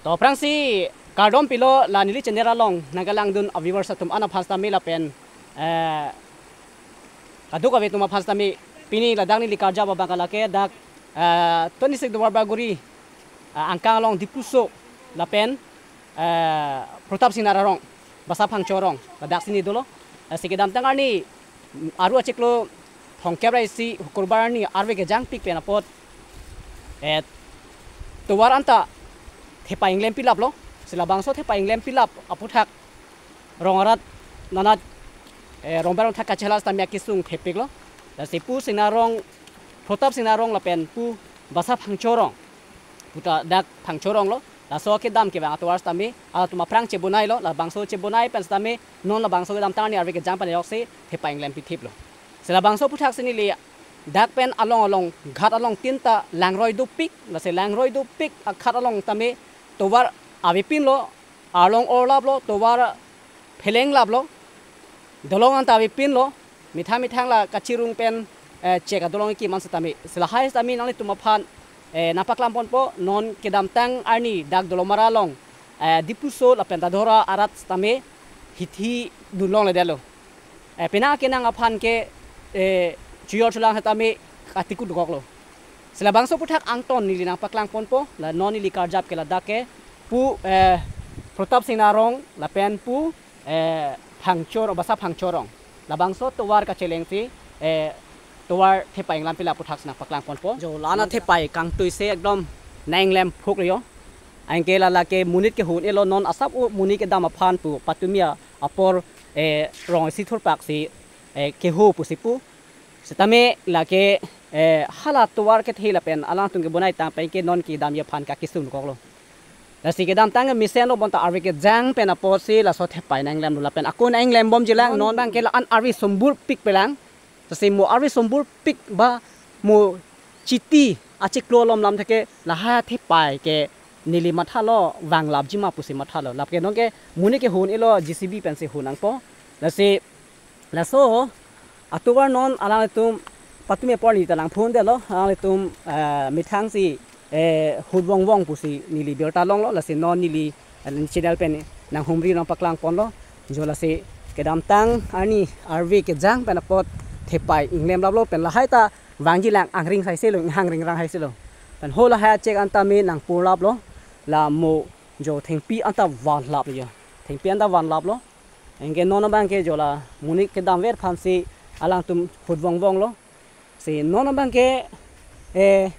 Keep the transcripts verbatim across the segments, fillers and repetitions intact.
To aphrangsi kardom pilo la neli channel along nangkelangdun a-viewers atum an aphan sitame lapen, eh, kadokave atum aphan sitame pini ladak neli karjap abang ke lake dak, eh, twenty-six Duarbagori, eh, angkang along Diphuso lapen, eh, Pratap Singnar arong, Basa Phangcho arong, ladak si neli dolo. Eh, si kedamtang arni, aru achiklo thomkep ra isi Hukurbar arni arve kejangpik pen apot, eh, tovar anta thepai inglem pilaplo. Si labangso thepai inglem pilap aputhak rong arat nanat, eh, rong berong thak kachelar sitame akesung thepiklo. Lasi pu Singnar arong, Pratap Singnar arong lapen pu Basa Phangcho arong, puta dak Phangcho arong lo. Laso kedam kevang atovar sitame, alatum aphrang chebonailo, labangso chebonai pen sitame non labangso kedamtang arni arve kejang pen ajoksi thepai inglem pithiplo. Si labangso aputhak si neli dak pen along along ghat along tin ta langroi dopik, lasi langroi dopik aghat along tame tovar avepinlo, arlong orlaplo, tovar phelenglaplo, dolong anta avepinlo, methang methang la kachirung pen, eh, chek adolong kekim an sitame. Si lahai sitame nanglitum aphan, eh, nangpaklang ponpo, non kedamtang arni dak Dolamara along, eh, Diphuso lapen Dadora arat sitame hithi dunlongledetlo. Eh, penang akenang aphan ke, eh, chojor cholang sitame katikut dokoklo. Si labangso aputhak angton neli nangpaklang ponpo, la non neli karjap ke ladak ke pu, eh, Pratap Singnar arong lapen pu, eh, Phangcho arong, Basa Phangcho arong. Labangso tovar kachelengsi, eh, tovar thepai inglem pilap aputhak si nangpaklang ponpo. Jo la-an athepai kangtuisi ekdom nang-inglem phuklo. Anke la lake monit kehun-elo, non asap u monit kedam aphan pu patumi apor, eh, rong isi thurpak si, eh, keho pusi pu. Sitame lake, eh, hala tovar kethe lapen alangtum kebonaitang pen ke non kedamji aphan ke akesung dokoklo. Lasi kedamtang ke mesenlo bonta arve kejang pen apotsi laso thepai nang-inglemlo lapen ako nang-inglembomjilang, non abang ke la-an arve somburpik pelang. Lasi mo arve somburpik ba mo Chiti achiklo alom lam theke lahai athepai ke neli mathalo vanglapjima pusi mathalo. Lake non ke monit kehun-elo, J C B pensi hun nangpo. Lasi laso atovar non alanglitum patumi apor neli ta nangphundetlo, alanglitum, eh, methangsi, eh, hut vongvong pusi neli birta longlo, lasi non neli, eh, channel pen nanghumri nangpaklang ponlo. Jo lasi kedamtang arni arve kejang pen apot thepai inglemlaplo pen lahai ta vangjilang, angring saiselo, inghangring rang saiselo. Pen ho lahai achek anta me nangpurlaplo, la mo jo thengpi anta vanlaplo jo. Thengpi anta vanlaplo. Anke non abang ke jo la monit kedamver aphansi alangtum hut vongvonglo. Si non abang ke, eh,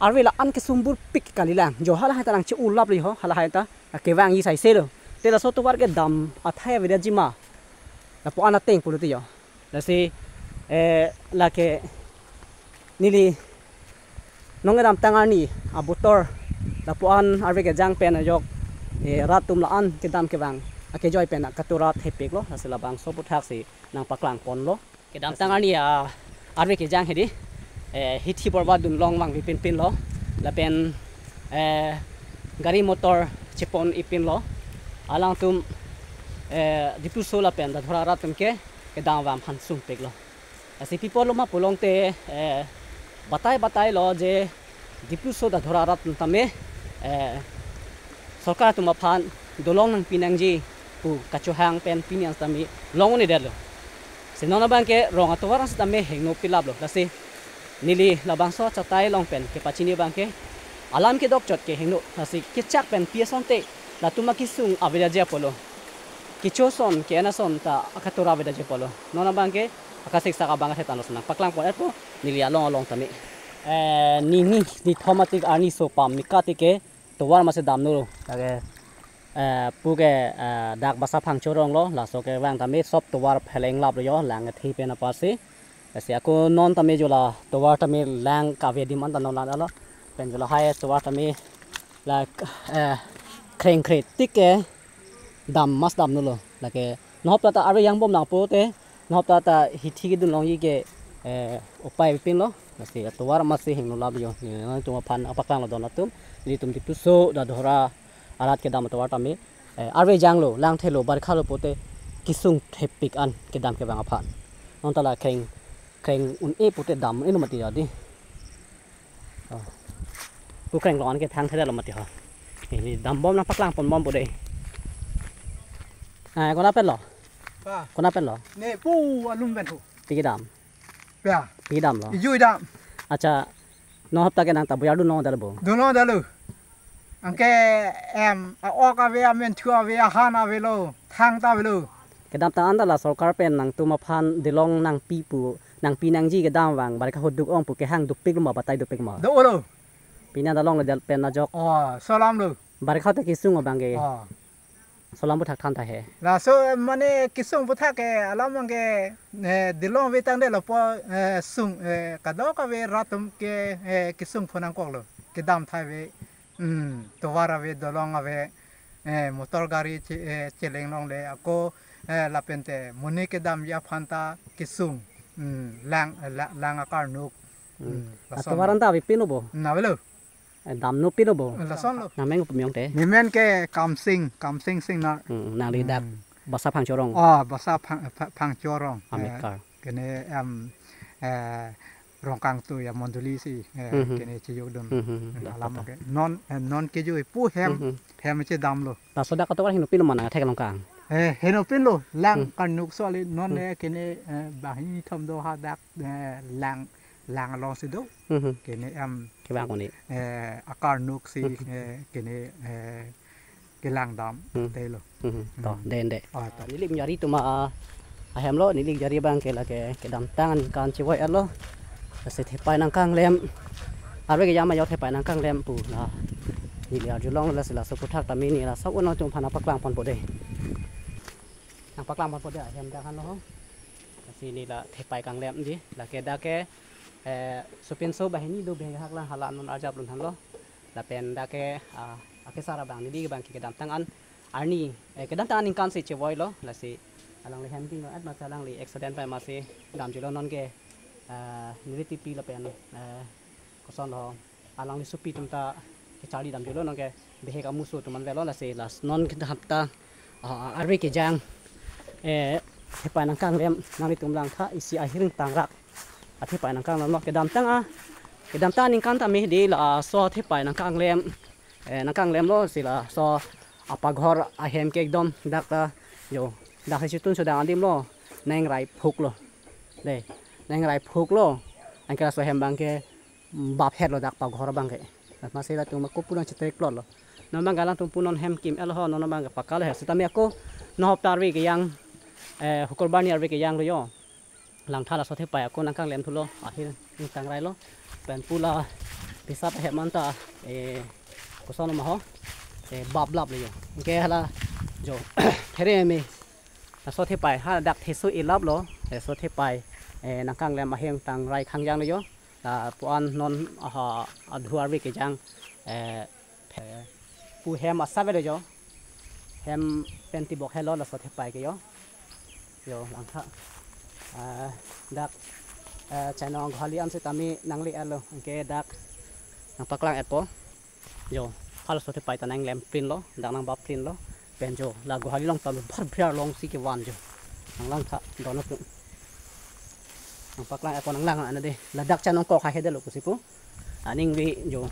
arve la-an kesomburpik kalilang. Jo halahai ta nangche-ulaplo jo, halahai ta kevangji saiselo. Te laso tovar kedam athai avedetjima, lapu-an ateng pulote jo. Lasi, eh, lake neli non kedamtang arni abotor lapu-an arve kejang pen ajok, eh, rat atum la-an kedam kevang akejoi pen akatura thepiklo. Lasi labangso aputhak si nangpaklang ponlo. Kedamtang arni, ah, arve kejang hedi, eh, hithi borba dunlong vangvepinpinlo. Lapen, eh, gari motor chepon-ipinlo. Alangtum, eh, Diphuso lapen Dadora arat atum ke kedam avam aphan sungpiklo. Lasi pi apotlo ma pulote, eh, batai batailo je Diphuso Dadora arat atum tame, eh, sorkar atum aphan dolong nangpi nangji pu kachohang pen pini an sitame long un-edetlo. Si non abang ke rong atovar an sitame hingno pilaplo. Lasi neli labangso achatai along pen kepachini abang ke alam kedokchot ke hingno. Lasi kechak pen pi asonte latum akesung avedetji apotlo. Kecho ason, ke-en ason ta akatura avedetji apotlo. Non abang ke akasiksak abang athe tanglo, si nangpaklang pon-etpo neli along along tame. Eh, nini, nithom atik arni sopam mika tik ke tovar masi damnolo. Lake, eh, pu ke, eh, dak Basa Phangcho aronglo, laso kevang tame sop tovar phelenglaplo jo, lang kethe pen apotsi. Lasi ako non tame jo la tovar tame lang kave adim anta non langlo. Pen jo lahai tovar tame la, eh, kreng kre tik ke dam mas damnolo. Lake non hopta ta arve jangbom nangpo te, non hopta ta hithi kedunlongji ke, eh, upai pepinlo. Lasi atovar masi hingnolaplo jo. Neli nangtum aphan apaklanglo don atum. Nelitum Diphuso Dadora arat kedam atovar tame, eh, arve janglo, lang thelo, barkhalo pute kesung thepik an kedam kevang aphan. Non ta la kreng, kreng un-e pute dam un-elo mati jo di. Oh. Pu kreng long an ke thang thedetlo mati ho. Ini dambom nangpaklang ponbom pu dei. Ah, konat pen lo? Pa. Konat pen lo? Ne pu alum pen ho. Pi kedam? Ya. Pi kedam lo? Ijui dam. Accha, non hopta ke nang ta bojar dun longdetlo bo? Dun longdetlo. Anke em, a-ok ave, amenthu ave, ahan avelo, thang ta avelo. Kedamtang anta la sorkar pen nangtum aphan dolong nangpi pu, nangpi nangji kedam vang, bari kahut duk-ong pu kehang dopik lo ma, batai dopik ma? Dolo. Pini anta longledet pen ajok. Oh, laso alam lo. Bari kahut kesung abang ke. Oh. Laso alam aputhak than ta he. Laso, eh, mane kesung aputhak ke alam abang ke, eh, dolong ave tangte lapu, eh, sung, eh, kadokave rat atum ke, eh, kesung pho nangkoklo. Kedam thai ave, hmm, tovar ave, dolong ave, eh, motor gari che-, eh, cheleng longle, ako, eh, lapen te monit kedamji aphan ta kesung, hmm, lang, eh, la-, lang akarnuk. Hmm. Hmm, lason. Atovar anta avepin lo bo? Hmm, avelo. Eh, damnopin lo bo? Lason lo. Nangmeng pu miyong te? Nemen ke Kamsing, Kamsing Singnar. Hmm, nangli dak. Hmm. Basa Phangcho arong. Oh, Basa Phang-, Pha-, Phangcho arong. Amit, eh, kar. Kene em, eh, Rongkangtui amondoli si, eh, hmm, hmm, kene chejokdun. Hmm, hmm, hmm. Hmm, dak alam kata. Oke. Non, eh, non kejui pu hem, hmm, hmm, hem chedamlo. Laso dak atovar henopin lo ma nang thek along kang? Eh, henopin lo, lang, hmm, karnuk soli non, hmm, eh, kene, eh, banghini thom do hadak, eh, lang, lang alongsi do. Hmm, hmm. Kene em, kevang ko-an ni? Eh, akarnuk si, hmm, hmm, eh, kene, eh, kelang dam, hmm, te lo. Hmm, hmm. To, hmm, den de. Ah, to. Neli ingjari atum a, ahem lo, neli ingjari abang ke lake kedamtang aningkan chevoi-etlo. Lasi thepai nangkanglem. Arve kejang ma jo thepai nangkanglem pu. La, neli arjulong lasi laso aputhak tame neli laso uno atum aphan nangpaklang ponpo dei. Nangpaklang ponpo dei ahem dak han lo ho. Lasi neli la thepai kanglemji. Lake dak ke, eh, sopinso banghini do bihek hak lang hala non arjap lun han lo. Lapen dak ke, ah, akesar abang neli abang ke kedamtang an arni, eh, kedamtang aningkan si chevoi lo, lasi alangli hem ting lo, at masa alangli accident pai masi damjulo non ke, ah, neli tipi lapen, eh, koson lo, alangli sopi atum ta kecharli damjulo non ke bihek amuso atum an avelo, lasi lasi non kita hapta, ah, arve kejang, eh, thepai nangkanglem, nanglitum langtha isi ahireng tangrak athepai nangkanglem lo kedamtang a, kedamtang aningkan tame dei laso thepai nangkanglem, eh, nangkanglemlo si laso apaghor ahem ke ekdom dak ta jo dak si chitun sudang adim lo nengrai phuk lo. Dei, nengrai phuk lo. Anke laso hem abang ke bap het lo dak paghor abang ke. Masi latum ako pu nangchetek plot lo. Non abang ke alangtum pu non hem kim-et lo ho, non abang ke pakal he. Sitame ako non hopta arve kejang, eh, Hukurbar ni arve kejang lo jo. Langtha laso thepai ako nangkanglem thulo, ahireng tangrai lo. Pen pu la pisa ta hem anta, eh, koson ma ho, eh, bap lap lo jo. Anke hala jo, here me. Laso thepai, ha dak theso ilap lo, laso thepai, eh, nangkanglem ahireng tangrai khangjang lo jo. Lapu-an non, aha, adhu arve kejang, eh, phe-, pu hem asap avelo jo. Hem pen tibok helo laso thepai ke jo. Jo, langtha. Ah, dak, eh, chainong aguhali an sitame nangle-etlo. Anke dak nangpaklang-etpo. Jo, halaso thepai ta nanglem prin lo, dak nangbap prin lo. Pen jo, la aguhali along ta lo bhar bhar long si kevan jo. Nanglangtha, dono tu. Nangpaklang-etpo nanglang ana dei. Ladak chainong kok ha hede lo pusi pu. Aning ave jo.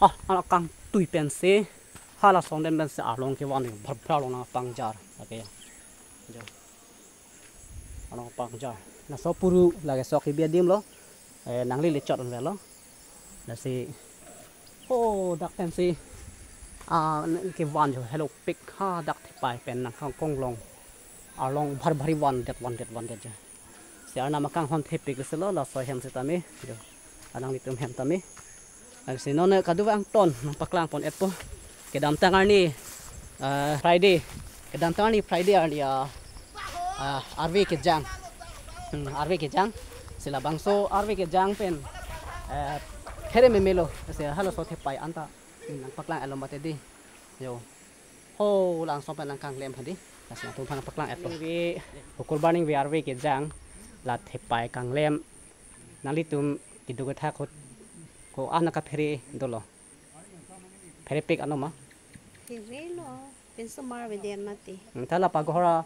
Ha, hala kangtui pensi. Hala songden pensi along kevan jo. Bhar bhar long nangpangjar. Oke. Jo. Along pangjar. Laso puru lake sok hibi adim lo. Eh, nangli le chot an avelo. Lasi, oh, dak pensi, ah, kevan jo helopik ha dak thepai pen nangkangkong long. Along bhar bhar vandet, vandet, vandet jo. Si arnam akanghon thepik si lo, laso hem sitame, jo. Alanglitum hem tame. Lasi non kadokave angton nangpaklang pon-etpo. Kedamtang arni, eh, Friday. Kedamtang arni Friday arni, ah, ah, arve kejang. Hmm, arve kejang. Si labangso arve kejang pen, eh, here memelo. Si halaso thepai anta, hmm, nangpaklang-etlo mati dei. Jo. Ho, langsung pen nangkanglem hadi. Lasi nangtum aphan nangpaklang-etlo. Ningve, Hukurbar ningve arve kejang. La thepai kanglem. Nanglitum keduk kethak ahut ko-an kaphere dolo? Pherepik ano ma? Pherelo, pinso mar veden mati. Hmm, ta la paghor a,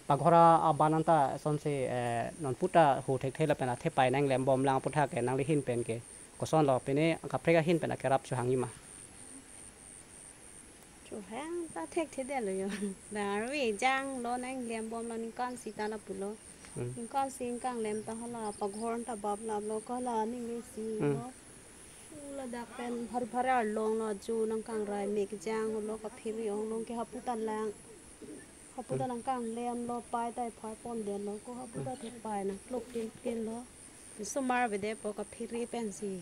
paghor aban anta sonsi, eh, non puta hu thekthe lapen athepai nanglembom lang aputhak ke nangli ahin pen ke. Koson lo pine kaprek ahin pen akerap chohangji ma? Hang ta thekthedetlo jo. Bang arve janglo, nang lembomlo, ningkan sita lapulo. Hmm. Ningkan si ningkan lem ta hala paghor ta baplaplo, ko hala ningve si Hmm. lo. Ula dak pen bhar bhar arlonglo, ajo nangkangrai, mek janglo, kaphere ong long ke hapu ta lang. Hapu ta Hmm. nangkanglemlo, pai ta ephar pondetlo, ko hapu ta thepai nangklok tintinlo. Sumar avedet po, kaphere pensi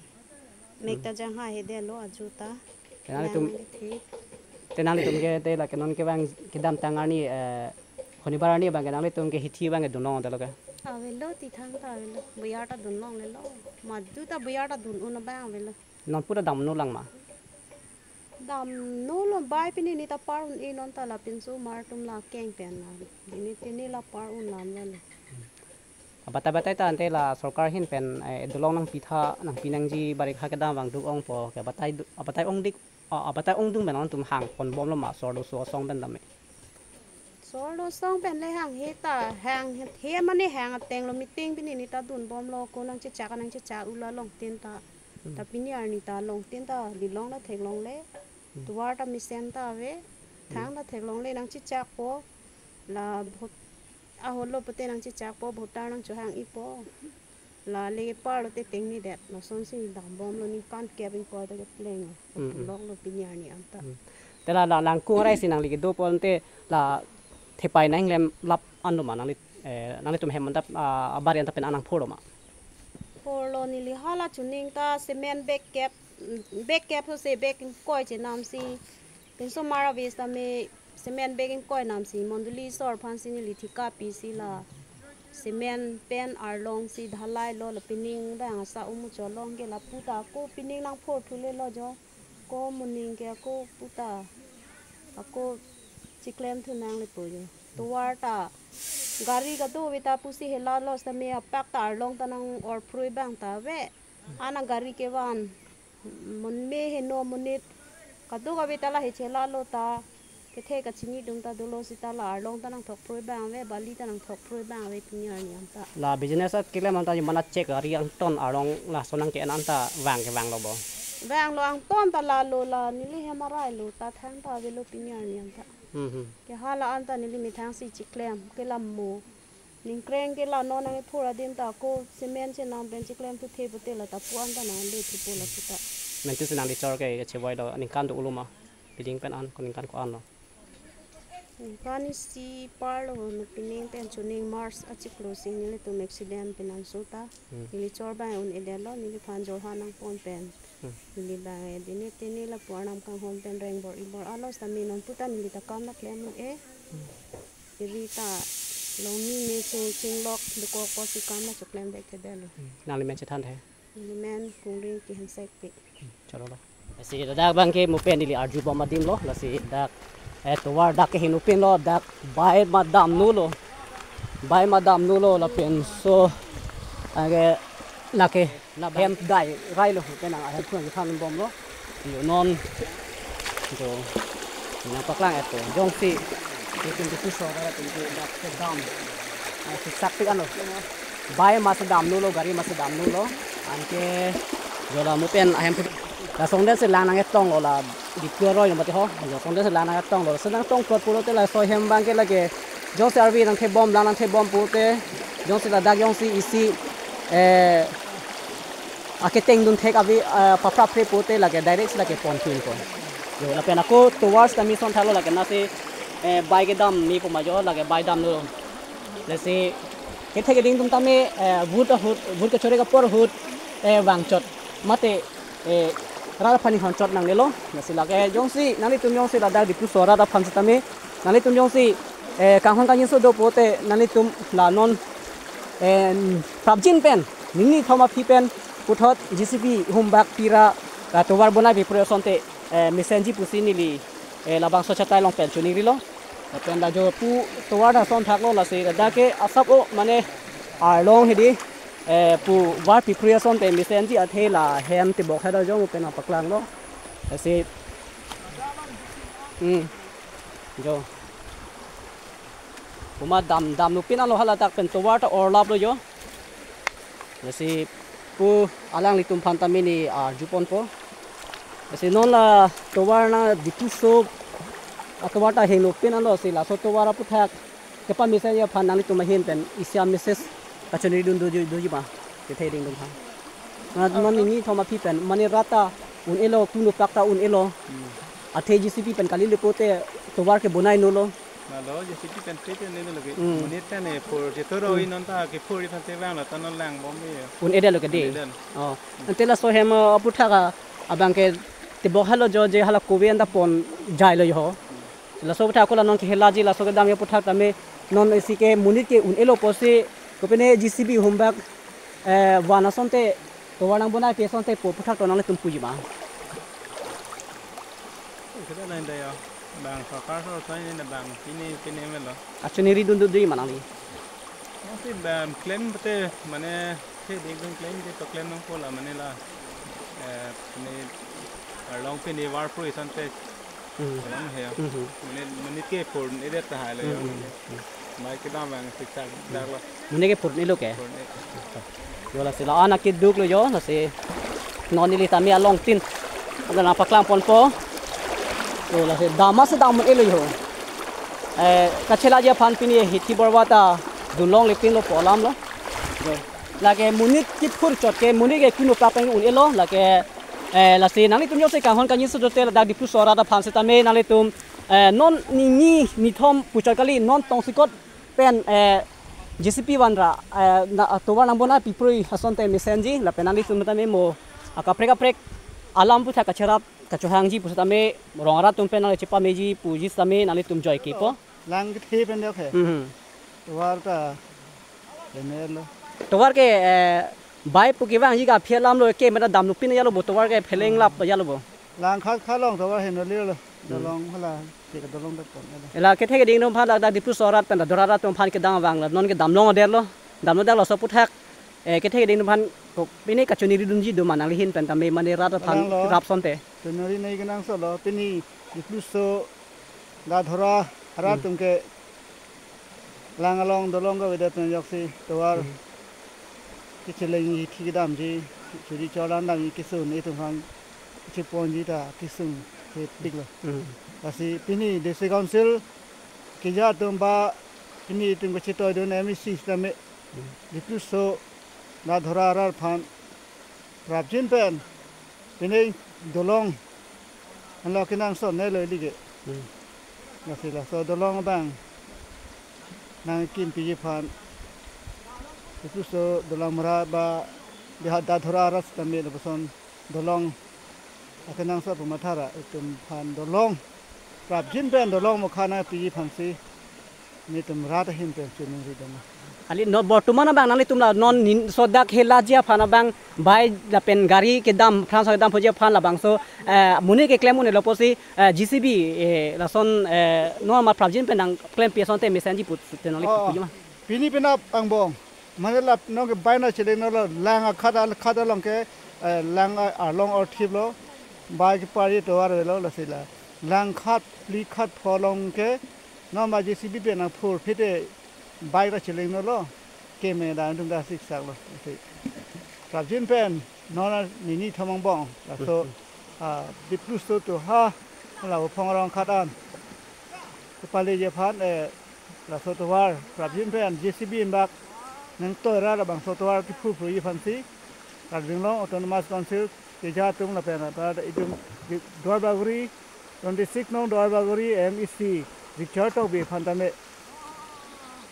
mek ta Hmm. janghai-hedetlo ajo ta. Te nanglitum, Lang ke thek. Te nanglitum ke te lake non kevang kedamtang arni, eh, honibar arni abang ke nanglitum ke hithi abang ke dunlongdetlo ke? Avelo, ti thangta avelo. Buyar ta dunlonglelo. Madu ta buyar ta dun-un abang avelo. Non pura damno lang ma? Damnolo, bai pini ni ta par un-e, non ta la pinso mar atum la keng pen la. Dini tini la par un lam la. Abatai batai ta ante la sorkar ahin pen, eh, dolong nangpitha, nangpi nangji, barikha kedam vang duk ongpo, ke abatai du-, abatai ongdik, ah, abatai ongdung pen nangtum hangponbomlo ma sor doso asong pen tame? Sor doso asong pen le hanghe ta, hanghe mane hang atenglo, meeting pini ni ta dunbomlo, ko nangchechak nangchechak ula longtin ta. Hmm. Ta pini arni ta longtin ta, dilong ta theklongle. Hmm. Tovar ta mesen ta ave, thang Hmm. ta theklongle, nangchechakpo, la vote aholo pote nangchechakpo, voter nangchohang-ipo. La le parlo te tengnedet, lasonsi dambomlo, ningkan kep ingkoi ta kepleng. Hmm, hmm. Longlo pini arni anta. Hmm. Te la, la langkung arai si nangli kedo ponte la thepai nanglemlap anlo ma nangli, eh, nanglitum hem anta, ah, abari anta pen an nangphorlo ma? Phorlo, neli hala chuning ta cement bag kep, bag kep ho se bag ingkoi chenamsi. Pinso mar ave sitame cement bag ingkoi namsi, mondoli sor aphansi neli thika pisi la cement pen arlongsi dhalailo, la pining bang asa umu cholong ke lapu ta ako pining nangphorthulelo jo. Ko moning ke ako puta, ako chiklemthu nanglepo jo. Tovar ta gari kadokave ta pusi helalo sitame apak ta arlong ta nang-orphrui abang ta ave. Ana gari kevan, monme heno monit kadokave ta la hechelalo ta, kethe kachini atum ta dolo sita la arlong ta nangthokphrui abang ave, bali ta nangthokphrui abang ave pini arni anta. La business at keklem anta jumana chek gari angton arlong lason nangke-en anta vang ke vanglo bo? Vanglo, angton ta lalo, la neli hem arailo, ta thangta avelo pini arni anta. Hmm, hmm. Ke hala anta neli methangsi chiklem, ke lam mo. Ningkreng ke la non nangkephur adim ta ako cement chenam pen chiklemthuthe pote la ta pu anta nanglethupo la puta. Mentu si nangli chor ke, ke chevoilo, ningkan do-olo ma? Pining pen an, ko ningkan ko-anlo? Ningkan isi parlo, no pining pen chuning March achiklo si nelitum accident pinanso ta. Hmm. Neli chor bang un-edetlo, neliphan Jorhat nangpon pen. Hmm. Neli bang e dini tini lapu arnam kanghon pen rengbor ibor alo sitame non puta neli ta kam nangklem un-e. Hmm. Iri ta longni me ching chinglok dokok pusi kam nangchoklemvekthedetlo. Hmm. Nangli men chethan the? Neli men Kungring Kihensek pi. Hmm. Chorolo. Lasi dak abang ke mo pen neli arjubom adimlo, lasi dak, eh, tovar dak ke hinupinlo, dak bai ma damnolo. Bai ma damnolo lapen so, anke lake la bang hem dai railo, pen nang ahem phun thanbomlo. Jo non, jo nangpaklang-etpo. Jongsi, itum tu so ra tum tu dak kedam. Ah, si sakpik ano. Bai ma si damnolo, gari ma si damnolo. Anke jo la mo pen ahem phun. Lason den si lang nangketonglo la Diphu aroi lo mati ho. Jo lason den si lang nangketonglo. Si nangtong plot pulote laso ahem abang ke lake jongsi arve nangthebom, lang nangthebom pulote, jongsi ladak jongsi isi, eh, aketeng dunthek ave, eh, paprapre pulote lake direct si lake ponthupo. Jo lapen ako tovar sitame son thalo lake nasi, eh, bai kedam ni puma jo lake bai damlo. Lasi kethe keding atum tame, eh, vote ahut, vote kechorek apor ahut, eh, vangchot. Mate, eh, rat aphan ni vangchot nangnelo. Lasi lake jongsi nanglitum jongsi ladak Diphu so rat aphan sitame nanglitum jongsi, eh, kanghon kangjinso do pulote nanglitum la non, eh, prapjin pen, ningni thom aphi pen puthot J C B humbak pira, la tovar bonai bipre asonte, eh, mesenji pusi neli, eh, labangso chatai along pen chuningrilo. Lapen la jo pu tovar ta son thaklo, lasi ladak ke asap o mane arlong hedi, eh, pu var pipri asonte mesenji athe la hem tebok heda jo mo pen nangpaklanglo. Lasi, hmm, jo. Puma dam, damnopin alo haladak pen tovar ta orlaplo jo. Lasi pu alanglitum aphan tame neli arjuponpo. Lasi non la tovar na Diphu so Atovar ta hingno pin anlo si laso tovar aputhak kepamesenji aphan nanglitum ahin pen isi a-message kachoningri dun doji, doji ma? Kethe ding dum ha. Na non nini thom aphi pen mane rat ta un-elo, kuno pak ta un-elo. Athe J C B pen kali lepote tovar ke bonai nolo. Nalo J C B pen pete nelo lagi. Hmm. Monit ta ne por jetor oi non ta ke por ipan te vang la ta non lang bom e. Un-edetlo ke de. Un-edet. Oh. Ante laso hem, uh, aputhak a abang ke tebok halo jo je hala kove anta pon jailo jo. Laso aputhak ako la non kehelaji laso kedam aputhak tame non isi ke monit ke un-elo pusi kopine J C B humbak, eh, van asonte tovar nang bonai pi asonte pu aputhak to nanglitum puji ma? Kita lain daya bang sorkar so so ini bang ini ini melo. Kachoningri dun dun doji ma nangli? Masi bang klem pete mane the ding ding klem de to klem nangpo la mane la, eh, ni arlong pini war pro asonte Hmm. Alam he. Mhm. Monit, monit ke por un-edet ta hai lo jo. Hmm. Mai kedam vang siksak dak lo. Monit ke por un-elo ke. Por un-e. Jo lasi la-an akeduk lo jo lasi. Non neli tame along tin. Ada nangpaklang ponpo. Jo lasi dam si dam un-elo jo. Eh, kachelaji aphan pini hithi borwa ta dunlongle pinlo pu alam lo. Jo. Lake monit kiphur chot ke monit ke kuno pak pen un-elo lake, eh, lasi nanglitum jongsi kanghon kangjinso dote ladak Dipluso arat aphan setame nanglitum, eh, non nini nithom puchot kali non tongsekot pen, eh, J C B van ra, eh, na, tovar nang bonai pi prui asonte mesenji lapen nanglitum tame mo akaprek kaprek alam aputhak kacherap kachohangji pu setame rong arat atum pen nangli chepameji puji setame nanglitum joi kepo. Lang kethe pen dok he. Mhm. Tovar ta Ene lo. Tovar ke, eh, bai pu kevangji ke aphi alam lo ke mena damlo pin jalo bo tovar ke pheleng lap jalo bo. Lang khat khat along tovar heno lirlo. Hmm. Dolong hala ke dolong dak pon. Ela kethe keding atum aphan ladak Dipluso arat pen Dahora arat atum aphan kedam vang la non ke damlongdetlo. Damlongdetlo laso aputhak. Eh, kethe keding atum aphan ko pini kachoningri dunji do ma nangli ahin pen tame mane rat aphan Lang lo. Rap asonte. Choningri nai kenangsot lo pini Dipluso Dahora arat atum ke lang along dolong kavedet pen ajoksi tovar Hmm. kecheleng hithi kedamji, churi chorlan damji kesung itum aphan cheponji ta kesung ke pik lo. Hmm. Lasi pini District Council keja atum ba pini itum kachetoi dun M A C setame Hmm. Dipluso Dahora arat aphan prapjin pen pini dolong anlo kenangsot ne lo ili ke. Hmm. Lasi laso dolong abang nangkimpiji aphan Dipluso Dolamara ba Dahora arat setame lapuson dolong akenangsot pu matha ra itum aphan dolong prapjin pen dolong mokha nangpiji aphansi nelitum rat ahin pen choningri dun. Kali non bortoman abang nanglitum la non nin sodak helaji aphan abang bai lapen gari kedam, trans kedam puji aphan labangso, eh, monit keklem un-elo pusi, eh, J C B, eh, lason, eh, non ma prapjin pen nangklempi asonte mesenji pu te nangli Oh, puji ma? Pini penap angbong. Mane la non ke bai nangcheleng nolo lang akhat al khat along ke, eh, lang a-, along orthip lo. Bai kepari tovar avelo lasi la. Lang khat, phli khat pho along ke non ma J C B pen nangphur phite bai nangcheleng nolo. Keme dan atum ta siksak lo. Lasi prapjin pen non nini thom angbong. Laso, ah, Dipluso to ha la uphong arong khat an. Kepaleji aphan, eh, laso tovar prapjin pen J C B inbak nangtoi ra labangso tovar kiphur phurji aphansi Karbi Anglong Autonomous Council keja atum lapen ata itum Duarbagori, twenty six nong Duarbagori M A C Richard Tokbi aphan tame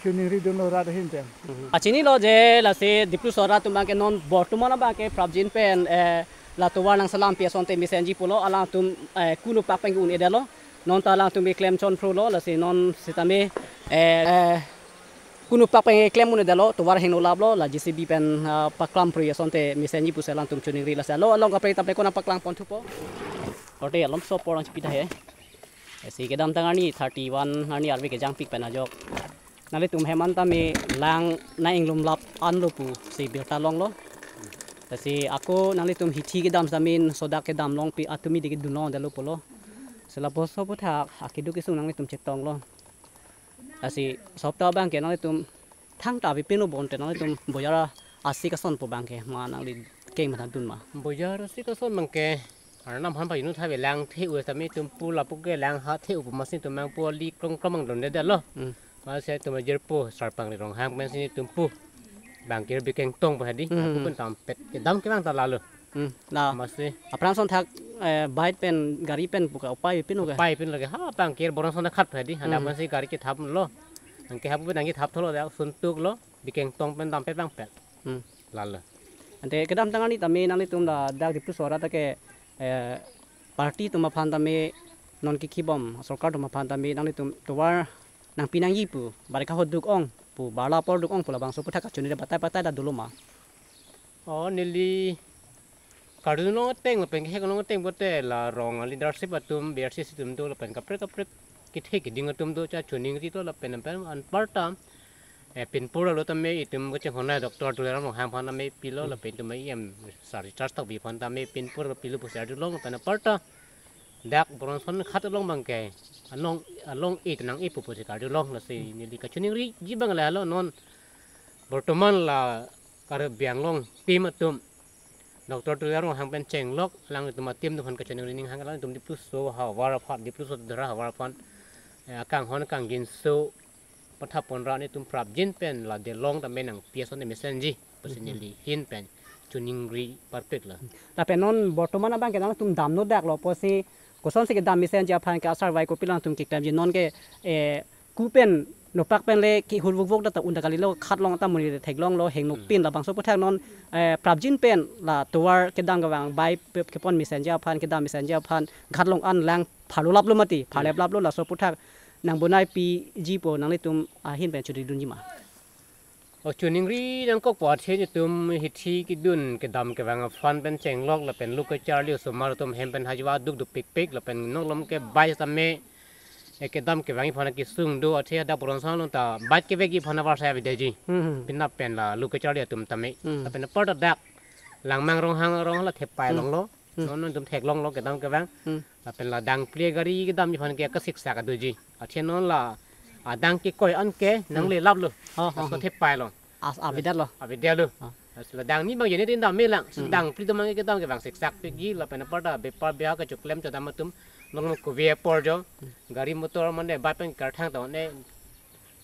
choningri dunlo rat ahin pen. Achinilo je lasi Dipluso arat atum abang ke non bortoman abang ke prapjin pen, eh, la tovar nangsalampi asonte mesenji pulo alangtum, eh, kuno pak pen un-edetlo. Non ta alangtum keklem chonphrulo lasi non setame, eh, eh, kuno pak pen klem un-edetlo tovar heno laplo la J C B pen, ah, paklam prui asonte mesenji pusi alangtum choningri lasi alo along kaprek ta pekona paklang ponthupo. Orte alom so porang chipita he. Isi kedamtang arni thirty one arni arve kejangpik pen ajok. Nanglitum hem an tame lang nang inglum lap anlo pusi birta longlo. Lasi ako nanglitum hithi kedam setame sodak kedam longpi atumi diki dunlongdetlo pulo. Si lapuson aputhak akeduk kesung nanglitum chetonglo. Lasi sopta abang ke nanglitum thangta avepinlo bonte nanglitum bojar asik ason pu abang ke ma nangli keng matha dun ma? Bojar asik ason abang ke Arnam aphan pajutha ve, lang the-u tame itum pu lapu ke lang ha the-u pu amatsi itum nangpu ali krong krong angdon de lo. Hmm. Amatsi itum ajirpo Sarpangri Ronghang pensi itum pu bangkir Bikeng Tong pu hedi. Hmm. Apu pen tampet kedam kevang ta lalo. Hmm. La. Amatsi. Aphrang ason thak, eh, bike pen, gari pen pu ke upai pin ke. Upai pin lake ha bangkir Boron ason khat pu hedi. Hadak Hmm. pensi gari chethap lo. Anke hapu pen nangchethap tholo, dak suntuk lo. Bikeng Tong pen dampet bangpet. Hmm. Lalo. Ante kedamtang arni tame nanglitum ladak Dipluso arat ke, eh, party atum aphan tame non kikibom, sorkar atum aphan tame nanglitum tovar nangpi nangji pu, bari kaho duk-ong pu, barla apor duk-ong pu labangso aputhak kachini batai batai ta dolo ma? Oh, neli karjulong ateng lapen kehek long ateng pote la rong a-leadership atum, B R C C atum do lapen kaprek kaprek kethe keding atum do, cha chuning ri to lapen pen anparta, eh, pinpur alo tame itum kachinghon nai Doctor Tuliram Ronghang aphan tame pilo, Hmm. lapen itum E M Sir Richard Tokbi aphan tame pinpur pilo pusi arjulong lapen anparta dak Boron ason khat along bangke along along-e nang-e pu pusi karjulong, lasi neli kachuningri ji bang lalo non bortoman la Karbi Anglong team atum Doctor Tuliram Ronghang pen chenglok alanglitum a-team atum aphan kachoningri ning hang, alanglitum Dipluso havar aphan, Dipluso dara havar aphan, eh, akanghon kangjinso pathap pon ra nelitum prapjin pen la delong tame nangpi ason mesenji pusi Mhm. neli ahin pen choningri parpik lo. Lapen non bortoman abang ke nangtum damno dak lo pusi, kosonsi kedam mesenji aphan ke asar vai kopilo nangtum keklemji, non ke, eh, ku pen nopak pen le kehur vukvuk ta un ta kalilo, khat long ta monit theklong lo, heng Hmm. nokpin labangso aputhak non, eh, prapjin pen la tovar kedam kevang bike pe-, kepon mesenji aphan, kedam mesenji aphan khat long an lang pharlo laplo mati, Hmm. pharlep laplo, laso aputhak nangbonai piji pu nanglitum ahin pen choningri dunji ma? O, choningri nangkok pu athe nelitum hithi kedun kedam kevang aphan pen chenglok lapen lo kacharli osomar atum hem pen hajua duk duk pikpik lapen nonglom ke bike tame, eh, kedam kevangji aphan kesung do, athe hadak Boron ason along ta bike kevekji aphan avarsai avedeji. Hmm. Penap pen la lo kacharli atum tame. Hmm. Lapen anparta dak Langmang Ronghang arong la thepai Hmm. longlo. Hmm. Non nangtum theklong lo kedam kevang. Hmm. Lapen la dangpli gari kedamji aphan ke kasiksak adoji. Athe non la adang kekoi an ke Hmm. nangle laplo. Ha, ha, Laso ha. thepai lo. As, avedet lo. Avedet lo. Ah. Laso la dang ni bang jeni tin dam melang. Hmm. Dangpli atum abang ke kedam kevang siksak pikji lapen anparta bepar bia kechoklem chodam atum nonglom kove apor jo. Hmm. Gari motor mane bike pen karthang ta ne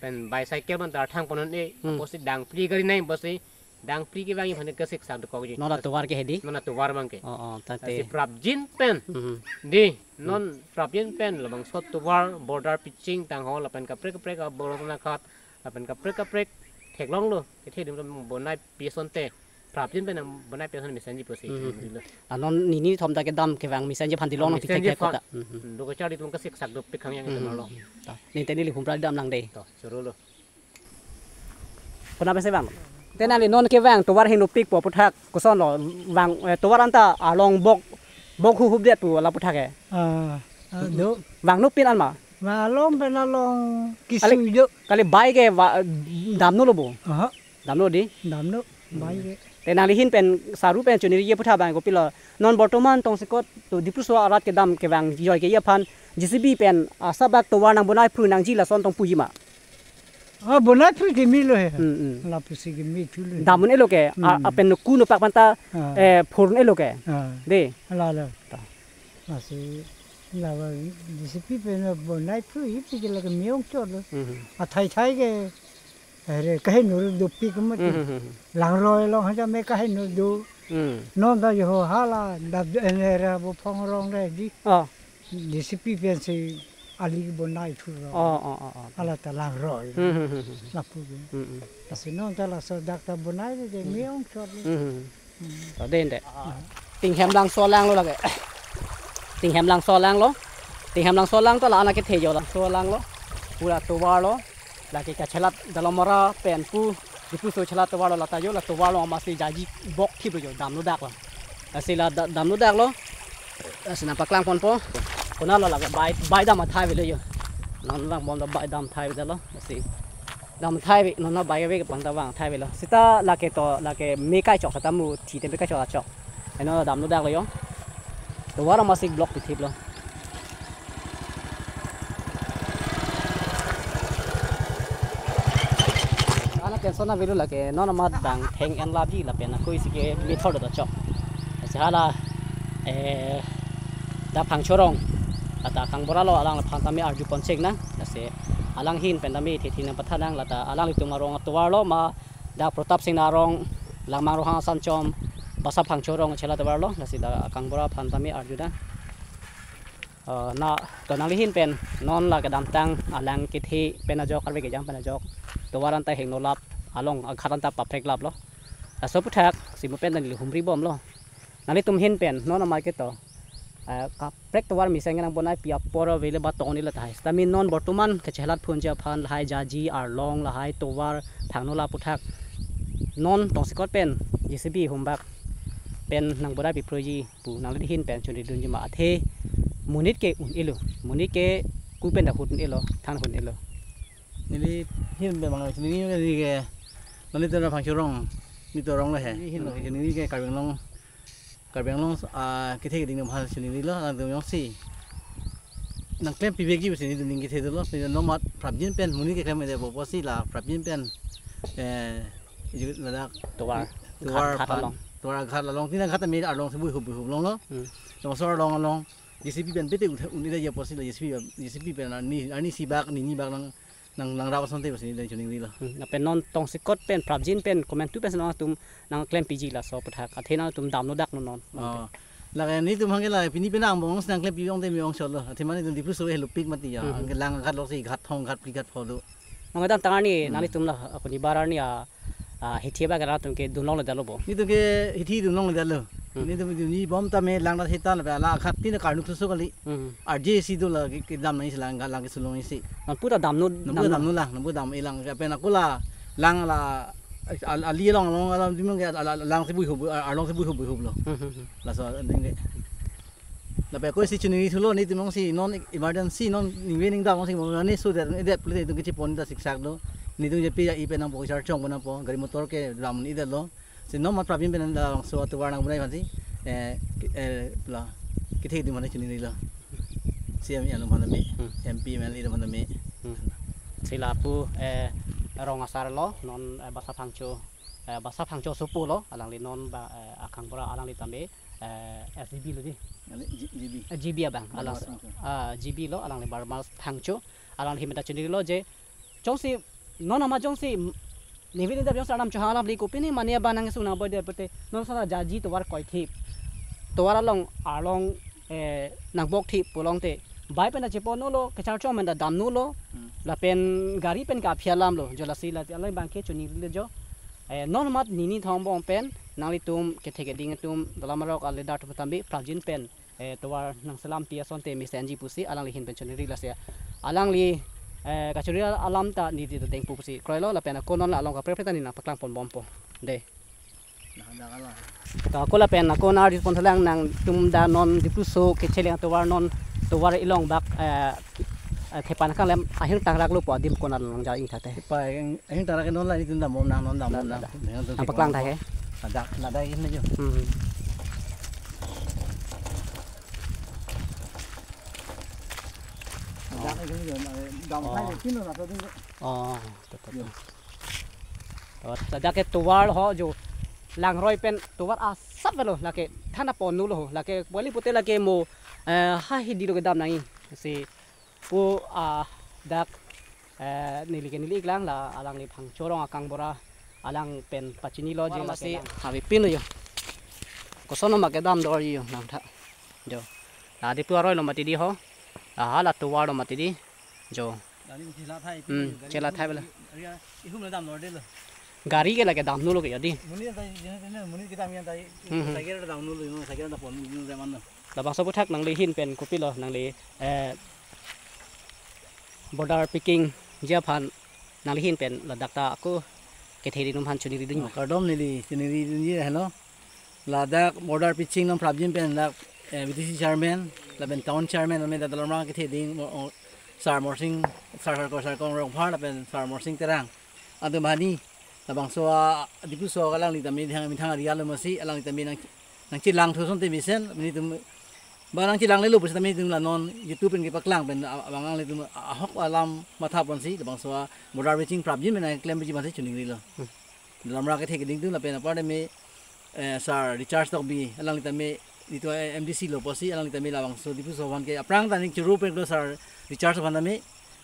pen bicycle man ta thang pon ne. Hmm. Pusi dangpli gari nai pusi dangpli kevangji aphan kasiksak dokokji. Non la tovar ke hedi? Non la tovar abang ke. Oh, oh, Lasi tangte. prapjin pen. Mhm. Di, Hmm. non prapjin pen labangso tovar border pitching tangho lapen kaprek kaprek a-Boron ason khat lapen kaprek kaprek theklong lo. Kethe atum bonai pi asonte prapjin pen bonai pi ason mesenji pusi. Mhm. Dilo. La non nini thom ta kedam kevang mesenji aphan dilong nang Mesenji thek thek aphan. kota. Mhm. Lo kacharli atum kasiksak dopik hang yang Hmm. itu malo. Ta. Ninte neli humra dam lang de. To, choro lo. Puna pese bang. Te nangli non kevang tovar hingno pikpo aputhak koson lo, vang, eh, tovar anta along bok, bok huhup det pu la aputhak ke. Ah, ah, do. Vangno pin an ma? Ma along pen along kisui Kali, do. kali bike ke va-, damno lo bo? Aha, Damno di? damno, bike ke. Te nangli ahin pen saru pen choningri aputhak bang kopilo. Non bortoman tongsekot to Dipluso arat kedam kevang joi keji aphan J C B pen asabak tovar nangbonai phru nangji lason tong puji ma? Ah, bonai phru keme lo he. Hmm, hmm. Lapusi keme thu lo. Dam un-e lo ke, a, Hmm. a pen ku nopak pen ta, Ah. eh, phur un-e lo ke. Ah. De. Lalo. Ta. Lasi, la va J C B pen bonai phru ipi ke la keme ongchot lo. Hmm, hmm. Athai thai ke, are, kaheno dopik mati. Hmm, hmm, hmm, hmm. Langroi along haja me kaheno do. Hmm. Non ta jo hala, dap, eh, era bo phong rong re di. Ah. J C B pensi ali bonai thu rong. Oh, oh, oh, oh. Hala ta langroi. Hmm, hmm, hmm, hmm. Lapu ke. Hmm, hmm. Lasi non ta laso dak ta bonai de, de Hmm. me ongchot lo. Hmm, hmm. Hmm. Ta den de. Tinghem Langso alang lo lake. Tinghem Langso alang lo. Tinghem Langso alang ta la anak kethe jo Langso alang lo. Pura tovar lo. Lake kachelat Dalamara pen pu Dipluso chelat tovar lo, la ta jo la tovar lo amatsi jaji bok thip lo jo, damno dak lo. Lasi la da-, damno dak lo. Lasi nangpaklang ponpo. Konat lo lake bike, bike dam athai avelo jo. Nang lang bom da bike dam athai avelo. Lasi dam athai ave, non na bike ave ke pon ta vang athai avelo. Seta lake to, lake me kai chok seta mu thi te me kai chok achok. Eno damno dak lo jo. Tovar amatsi block pithip lo. Ana tension avelo lake, non amat bang theng en lapji lapen akoi si ke method do chok. Lasi hala, eh, dak Phangcho rong, lata Kangbura lo, alang aphan tame arju pon chek nang, lasi alang ahin pen tame thethi nang pathan nang, lata alanglitum arong atovar lo ma, dak Pratap Singna arong, Langmang Rohang Asanchom, Basa Phangcho rong chela tovar lo, lasi dak Kangbura aphan tame arju nang. Eh, na, to nangli ahin pen non la kedamtang alang kethe pen ajok, arve kejang pen ajok, tovar anta hingno lap, along aghat anta paprek lap lo. Laso aphuthak si mo pen nangli humri bom lo. Nanglitum ahin pen non amai ke to, eh, kaprek tovar mesen nang bonai pi apor avele ba tong ni la tahai. Sitame non bortoman kechelat phunji aphan lahai jaji arlong, lahai tovar phangno la aphuthak non tongsekot pen J C B humbak pen nang bonai pi proji pu nangli ahin pen choningri dunji ma, athe monit ke un-elo, monit ke ku pen da hut un-elo, than hut un-elo. Neli ahin pen bang neli ke, neli to Phangcho rong, neli to rong lo he. Neli ahin pen neli ke Karbi Anglong, Karbi Anglong, ah, kethe keding atum aphan choningri lo, alangtum jongsi nang klem pivekji pusi nelitum ning kethe dolo, si non mat prapjin pen monit keklem ede po pusi la prapjin pen, eh, ju ladak tovar, tovar ghat, ghat aphan, along. Tovar ghat along, tina ghat tame arlong si buihup buihup longlo. Hmm. Tovar so arlong along J C B pen pete un-, un-edet ya pusi la J C B, J C B pen arni, arni isi bak, arni hini bak nang, nang, nangrap asonte pusi neli choningri lo. Hmm, lapen non tongsekot pen, prapjin pen, komantu pen si nangtum nang klem piji laso aphuthak, athe nangtum damno dak non non. Oh. Lake nelitum hangke la pini penang bong nang klem piji ong te me ong chot lo. Athe mane nelitum Diphu so helo pik mati ya. Hmm. Hangke lang ghat lo si ghat thong ghat phli ghat pho do. Nang kedamtang arni, hmm, nanglitum la, ako ni bar arni a, a, hithi abang ke nangtum ke dun longle detlo bo? Nelitum ke hithi dun longle detlo. Hmm. Nelitum dun ni bom tame lang ta heta la la khat tin karnuk so kali. Hmm. Arje si do la ke, kedam nang isi lang, lang kesulong isi. Non pu ta damno, non pu ta damno, damno lang, non pu dam-e lang. Ke pen ako la lang la, al-, ali along along alam dimang ke al-, al-, lang si buihup, al-, arlong si buihup buihup lo. Hmm, hmm, hmm. Laso ding ke. Lapen ako si choningri thulo, nelitum jongsi non emergency non ningve ningdam jongsi mo ne so det, edet plate nelitum kechepon ta siksak do. Nelitum je pi ya i pen nangpo, charchong po nangpo, gari motor kedam un-edet lo. Si non mat prapjin pen labangso atovar nang bonai aphan si, eh, ke-, eh, la kethe keding aphan choningri lo. C M along aphan tame, hmm, M P, M L A along aphan tame. Hmm. Si lapu, eh, rong asar lo, non, eh, Basa Phangcho, eh, Basa Phangcho sopo lo, alangli non ba, eh, a Kangbura alangli tame, eh, S G B lo di. Ane G-, G B. Eh, G B abang, alang, Basa Phangcho. Ah, G B lo, alangli Basa Phangcho, alangli ahin pen ta choningri lo je, jongsi, non ama jongsi, ningve ningdam jongsi arnam chohang alam li kopine mane abang nang sung nang boi de pute, non sa jaji tovar koithip. Tovar along, arlong, eh, nang bokthip pulote. Bai pen ta chepon-olo, kecharchong pen ta damno lo, hmm, lapen gari pen ke aphi alam lo, jo lasi la alang abang ke choningri le jo. Eh, non mat nini thong bong pen, nanglitum kethe keding atum, dalam arok a leader atum tame, prapjin pen, eh, tovar nang selam pi asonte mesenji pusi alangli ahin pen choningri lasi. Alangli, eh, kachoningri alam ta neli ta dengpo pusi kroi lo lapen ako non la along kaprek kaprek ta neli nang paklang pon bompo. De. Nah, dah kalah. To ako lapen ako nang arju pon thalang nangtum dak non Diphu so kecheleng tovar non tovar ilong bak, eh, eh, thepan kang lem ahing tangrak lo po adim konat long ja ingthate. Pa, ahing, ahing tangrak non la nelitum dam bom nang non dam bom nang. Dah, dah. Nang paklang dah he. Ada, ada ini jo. Hmm. Ada ini jo, dam hai pin lo na to ding. Oh, to, to, to. Yo. To, ladak ke tovar ho jo langroi pen tovar asap lo lake thana pon nu lo lake boli pute lake mo, eh, ha hidi lo kedam nangji si pu, ah, dak, eh, neli ke neli iklang la alangli Phangcho rong a Kangbura alang pen pachini lo je. Tovar masi lake lang. Havi pin lo jo. Koson ma kedam do jo nangtha. Jo. La Diphu aroi lo mati di ho. La hala tovar lo mati di. Jo. Gari chela thai, hmm, gari chela thai bela. Gari ihum le dam lo de lo. Gari ke lake damno lo ke ya di. Monit ta, monit ke dam ya ta. Hmm, hmm. Cycle ta damno lo, cycle ta pon lo, de man lo. Labangso aphuthak nangli ahin pen kopilo nangli, eh, border picking ji aphan nangli ahin pen ladak ta ako kethe keding atum aphan choningri dun. Oh, kardom neli choningri dunji helo. Ladak border picking non prapjin pen dak, eh, V D C chairman, lapen town chairman, lapen dak Dolamara kethe keding, mo-, o, Sar Morsing, Sar, Sar, Sar Kong Rongphar, lapen Sar Morsing Terang. Atum hani, labangso a, Diphu so alangli tame methang, methang area lo masi, alangli tame nang, nangchelang thu asonte mesen, nelitum, ba nangchelang le lo pusi tame nelitum la non, YouTube pen kepaklang pen, a, abang alanglitum ahok alam matha ponsi, labangso a, border picking prapjin pen nang klem piji masi choningri lo. Hmm. Dolamara kethe keding atum lapen apar tame, eh, Sar Richard Tokbi, alangli tame Nelitum M D C lo pusi alangli tame labangso Diphu aso aphan ke aphrang ta ning choro peklo sir Richard aso aphan tame.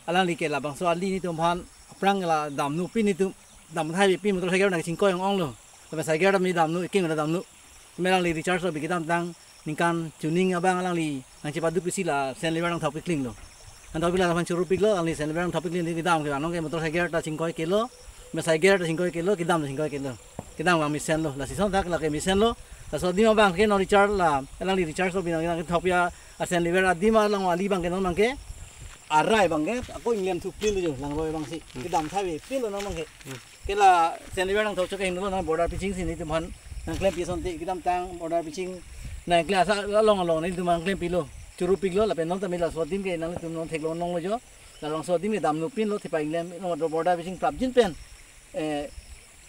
Alangli ke labangso ali nelitum aphan aphrang la damnopin, nelitum damthai pin, motorcycle nangchingkoi ong-onglo. Lapen cycle tame damno, eking ta damno. Tame alangli Richard aso kedamtang ningkan chuning abang alangli nangchepaduk pisi la Saint Lever nangthok piklinglo. Nangthok piklo, aphan choro piklo, alangli Saint Lever nangthok pikling kedam ke, anong ke motorcycle ta chingkoi kelo, me cycle ta chingkoi kelo, kedam ta chingkoi kelo. Kedam abang mesenlo, lasi ason thak lake mesenlo. Laso adim abang ke non Richard la, alangli Richard aso binong nangthok pi a Saint Lever adim along ali abang ke non abang ke, arai abang ke, ako inglem thu plin lo jo, langroi abangsi. Hmm. Kedamthai pinlo non abang ke. Hmm. Ke la Saint Lever nangthok chok hinglo, nang border piching si nelitum aphan nangklem pi asonte, kedamtang border piching nangklem asa along along nelitum nangklem pilo. Choro piklo, lapen non tame laso adim ke nanglitum non theklong longlo jo. La labangso adim ke damnopinlo, thepa inglem, non border piching prapjin pen. Eh,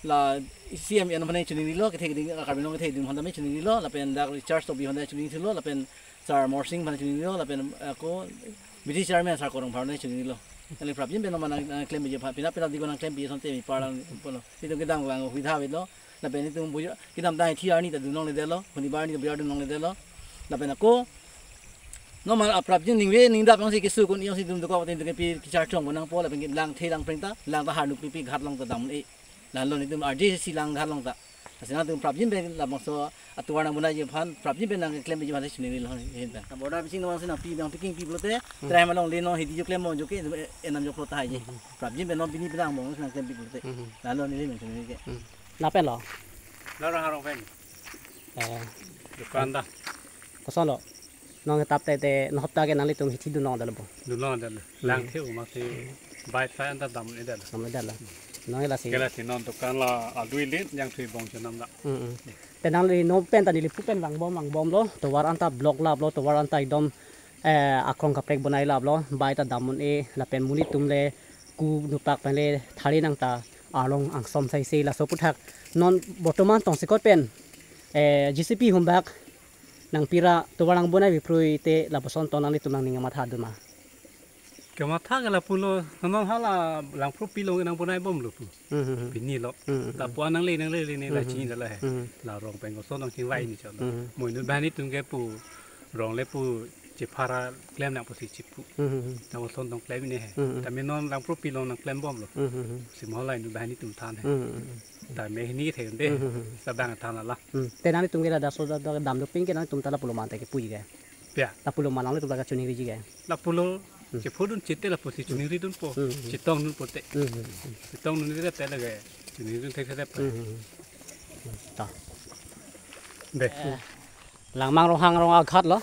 la C M aphan chiningrilo, kethe keding, Karbi Anglong kethe keding aphan tame chiningrilo, lapen dak Richard Tokbi aphan chiningrilo, lapen Sir Morsing aphan chiningrilo, lapen, eh, ako B D C chairman Sir Korong aphan chiningrilo. Alangli prapjin pen non nang, nangklem piji aphan, pina pina diko nangklem pi asonte mi parang pulo. Nelitum kedam abang hoi tha avelo. Lapen nelitum bujo, kedamtang thi arni ta dun longledetlo, huni bar arni ta biar dun longledetlo. Lapen ako, non ma aprapjin ningve ningdap nangsi keso kun iyongsi dun dokok, nelitum ke pi kechar chong nangpo, lapen ke langthe langpreng ta, lang ta harnuk pipi ghat along ta dam-e. Lalo nelitum arje si lang ghat along ta. Lasi nangtum prapjin pen labangso atovar nangbonaiji aphan prapjin pen nangklem piji aphan chiningrilo hin pen. Border piching nangsi nangpi nangpiking pi pulote, Hmm. try malongle non hidi jo klem mo jo ke, eh, enam jo pulo tahai je. Hmm. Prapjin pen non pini pen angbong nangklem pi pulote. Hmm. Lalo neli men chiningri ke. Hmm. Lapen lo? Laro harong pen. Eh. Dukan ta. Kosonlo? Non ke tap te te, non hopta ke nanglitum hithi dun longdetlo bo? Dun longdetlo. Hmm. Langthe-o amatsi bike ta anta dam-edetlo. Dam-edetlo. Non ke lasi. Ke lasi non dukan la alui lit yang thui bong chenam la. Hmm, hmm. Te nangli non pen ta neli pu pen vangbom vangbomlo. Tovar anta block laplo, tovar anta ekdom, eh, akrong kaprek bonai laplo. Bike ta dam un-e, lapen monit atum le ku nupak pen le thari nang ta arlong angsom saise laso aphuthak. Non bortoman tongsekot pen, eh, J C B humbak nangpira tovar nangbonai piprui te lapuson tong nanglitum nangning kamatha dun ma? Kamatha ke lapulo, non hala Langpro pilong nangbonaibomlo pu. Hmm, hmm, hmm. Pini lo. Hmm, hmm, hmm. Lapu-an nangle nangle le ne la Hmm, hmm. chinidetlo he. Hmm. La rong pen koson nangchingvai ni chotlo. Hmm. Mo inut banghini atum ke pu rong le pu chephara klem nang pusi chipu. Hmm, hmm, hmm. Nang koson tong klem ne he. Hmm, hmm. Tame non Langpro pilong nangklembomlo. Hmm, hmm, hmm. Si mo la inut banghini atum than he. Hmm, hmm, hmm. Tame hini kethe unde. Hmm, hmm, hmm. Sabang than la. Hmm. Te nanglitum ke laso da, da damdoping ke nanglitum ta lapulo ma te kepuji ke? Pia. Lapulo ma nanglitum ta kachiningriji ke? Lapulo, Hmm. chepho dun chete lapusi chiningri dunpo. Hmm. Chetong dunpo te. Hmm, hmm, hmm. Chetong dun te te lake chiningri dun thekthe te. Hmm, hmm, hmm. Hmm, ta. Be. Eh, Langmang Ronghang arong aghat lo.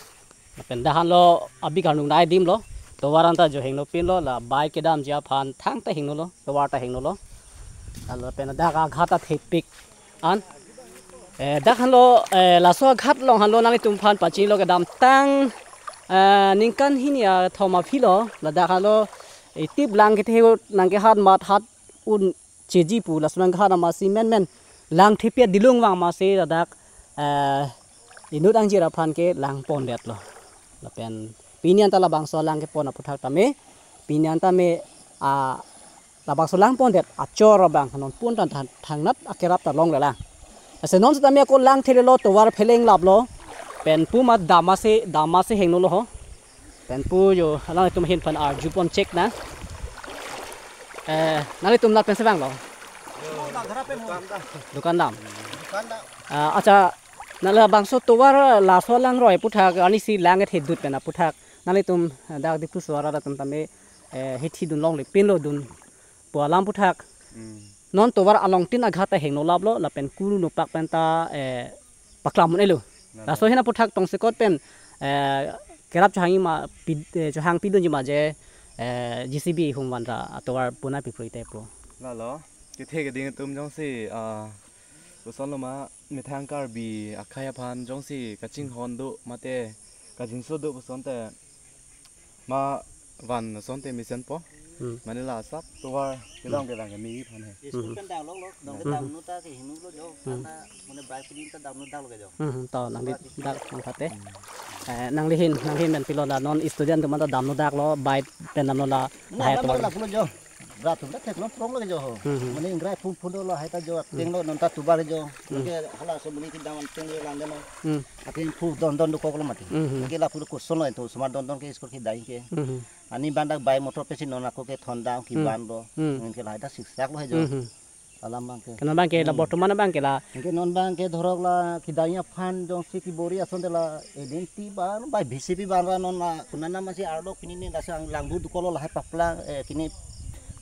Lapen dak hanlo abi karnung nai adim lo. Tovar anta jo hengnopinlo, la bike kedamji aphan thangta hengnolo, tovar ta hengnolo. Lapen dak aghat ta thepik an. Eh, dak hanlo, eh, laso aghat along hanlo nanglitum aphan pachinilo kedamtang, eh, ningkan hini athom aphi lo, ladak hanlo, eh, tip lang kethe nangkehat mat hat un cheji pu laso nangkehat amatsi menmen lang thepi adilung vang amatsi ladak, eh, inut angjir aphan ke lang pondetlo. Lapen pini anta labangso lang kepon aphuthak tame, pini anta me, ah, labangso lang pondet achor abang non pun tan thang, thangnat akerap ta longlelang. Lasi non setame ako lang thelelo tovar pheleng laplo. Pen pu ma dam ase, dam ase hengnolo ho. Pen pu jo alangtum ahin aphan arjupon chek nang. Eh, nanglitum nat pen sevanglo? Dukan dam. Ah, acha, nangli labangso tovar laso langroi aphuthak, arnisi lang kethedut pen aphuthak. Nanglitum, eh, dak Diphu arat atum tame, eh, hithi dun longle pinlo dun pu alam aphuthak. Hmm. Non tovar along tin aghat ta hengno laplo, lapen kuru nupak pen ta, eh, paklam un-elo. Nana. Laso ahin aphuthak tongsekot pen, eh, kerap chohang ma pi, eh, chohang pidunji ma je, eh, J C B hum van ra atovar bonai piprui te pu. Lalo, kethe keding atum jongsi, ah, kosonlo ma methang Karbi akhei aphan jongsi kachinghon do mate kajinso do puson te ma van asonte mesenpo. Hmm. Mane la asap tovar kedam kedam kami aphan he. School Hmm. pen dang lok lok, dong Hmm. kedam nu ta ke hinu lo jo, Hmm. karena mane bright pidin ta dam nu dak lo ke jo. Hmm, hmm, to nangli dak nang thate. Hmm. Eh, nangli ahin, nangli ahin pen pilo la non student atum ta damno dak lo, bike pen damno la, Mane hai dam to. Lo la pulo jo. Rat tum ta theklong prong lo jo ho. Hmm, hmm. Mane ingrai phun phun lo hai ta jo, Hmm. ateng lo non ta tovar jo. Hmm. Ke hala so muni kedam ateng lo lang deno. Hmm. Ateng phu don don dokok lo mati. Hmm, hmm. Ke lapu koson lo to, osomar don don ke school kedai ke. Hmm, hmm. Ani bang dak bai motor pensi non ako ke thondam Hmm. kevan lo. Hmm. Mungkin ke lahai ta siksak lo hai jo. Hmm, hmm. Alam bang ke. Ke non bang ke la Hmm. bortoman bang ke la. Ke non bang ke dhorok la kedai aphan jongsi kebor-i ason te la L N T bang, bai B C P bang ra non la kunana masi arlo kini ne la sang langbu dokok lo lahai paplang, eh, kini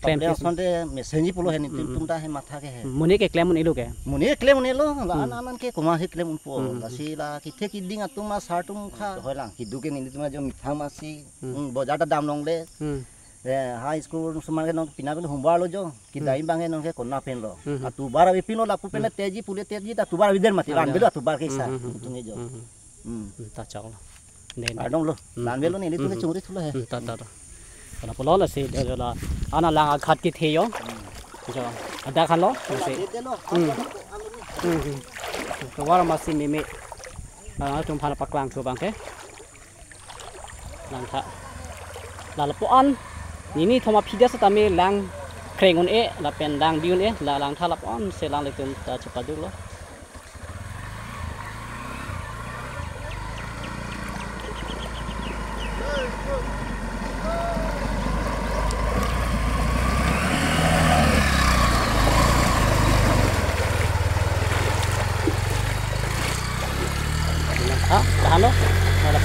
Klem paplang pis- ason te mesenji pulo he ni Hmm. tum ta he matha ke he. Muni ke klem un-elo ke. Muni klem un-elo, la Hmm. an an ke komat he klem unpo. Hmm. Lasi la kethe keding atum ma sar atum kha hoi lang kedo ke nelitum ajo mithang masi. Hmm. Hmm, bojar ta dam longle. Hmm. Eh, high school osomar ke non pina pen homework lo jo. Kedai Hmm. bang ke non ke konat pen lo. Hmm. Atovar avepin lo lapu pen Hmm. teji pule teji ta tovar avedet mati. Ah, ran ya. Belo atovar ke sa. Hmm, hmm, hmm, Tung ke jo. Hmm, hmm. Hmm. Hmm, ta chok lo. Ne, ne. Pardon lo. Hmm, Lan belo hmm, nelitum ke hmm, chungri thulo he. Hmm, ta, ta, ta. Karena pulo lasi de la ana lang aghat kethe jo. Hmm. Jo. Ada kan lo, lasi. Dede lo. Hmm. Hmm, hmm. Tovar masi meme. Langtum aphan paklang thu bang ke. Langtha. La lapu-an. Nini thoma phida setame lang kreng un-e, lapen lang bi un-e, la langtha lapu-an si langlitum ta chepaduk lo. Ah, tahan lo.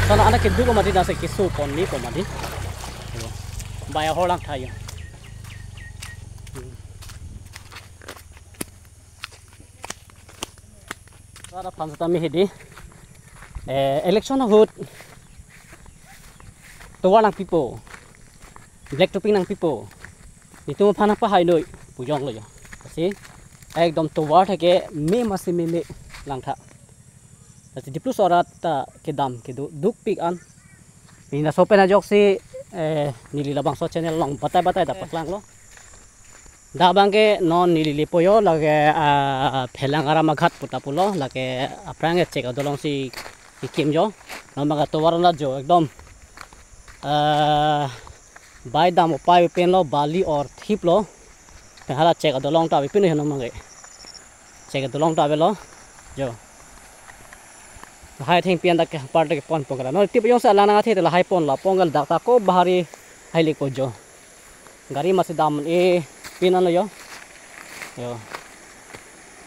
Sana anak keduk ko mati, nasi keso pon ni ko mati. Bai ahor langtha jo. Hmm. Rat aphan setame hedi. Eh, election ahut tovar nangpipo. Black topping nangpipo. Nelitum aphan pahai noi pu jong lo jo. Lasi ekdom tovar thek ke me masi meme langtha. Lasi Dipluso arat ta kedam kedo dukpik an. Pini laso pen ajoksi, eh, neli labangso channel along batai batai ta paklang lo. Dak bang ke non neli lepo jo lake, ah, Phelang aram aghat puta pulo, lake aphrang ke chek adolong si kekim jo. Non bang ke tovar la jo ekdom, ah, bai dam upai pen lo, bali or thip lo. Pen hala chek adolong ta avepin lo non bang ke. Chek adolong ta avelo. Jo. Hai thengpi an dak ke par dak ke ponpo kala. Non tip jongsi alang nang athe la hai pon la pon kala, dak ta ko bahari hai le ko jo. Gari masi dam un-e pin an lo jo. Jo.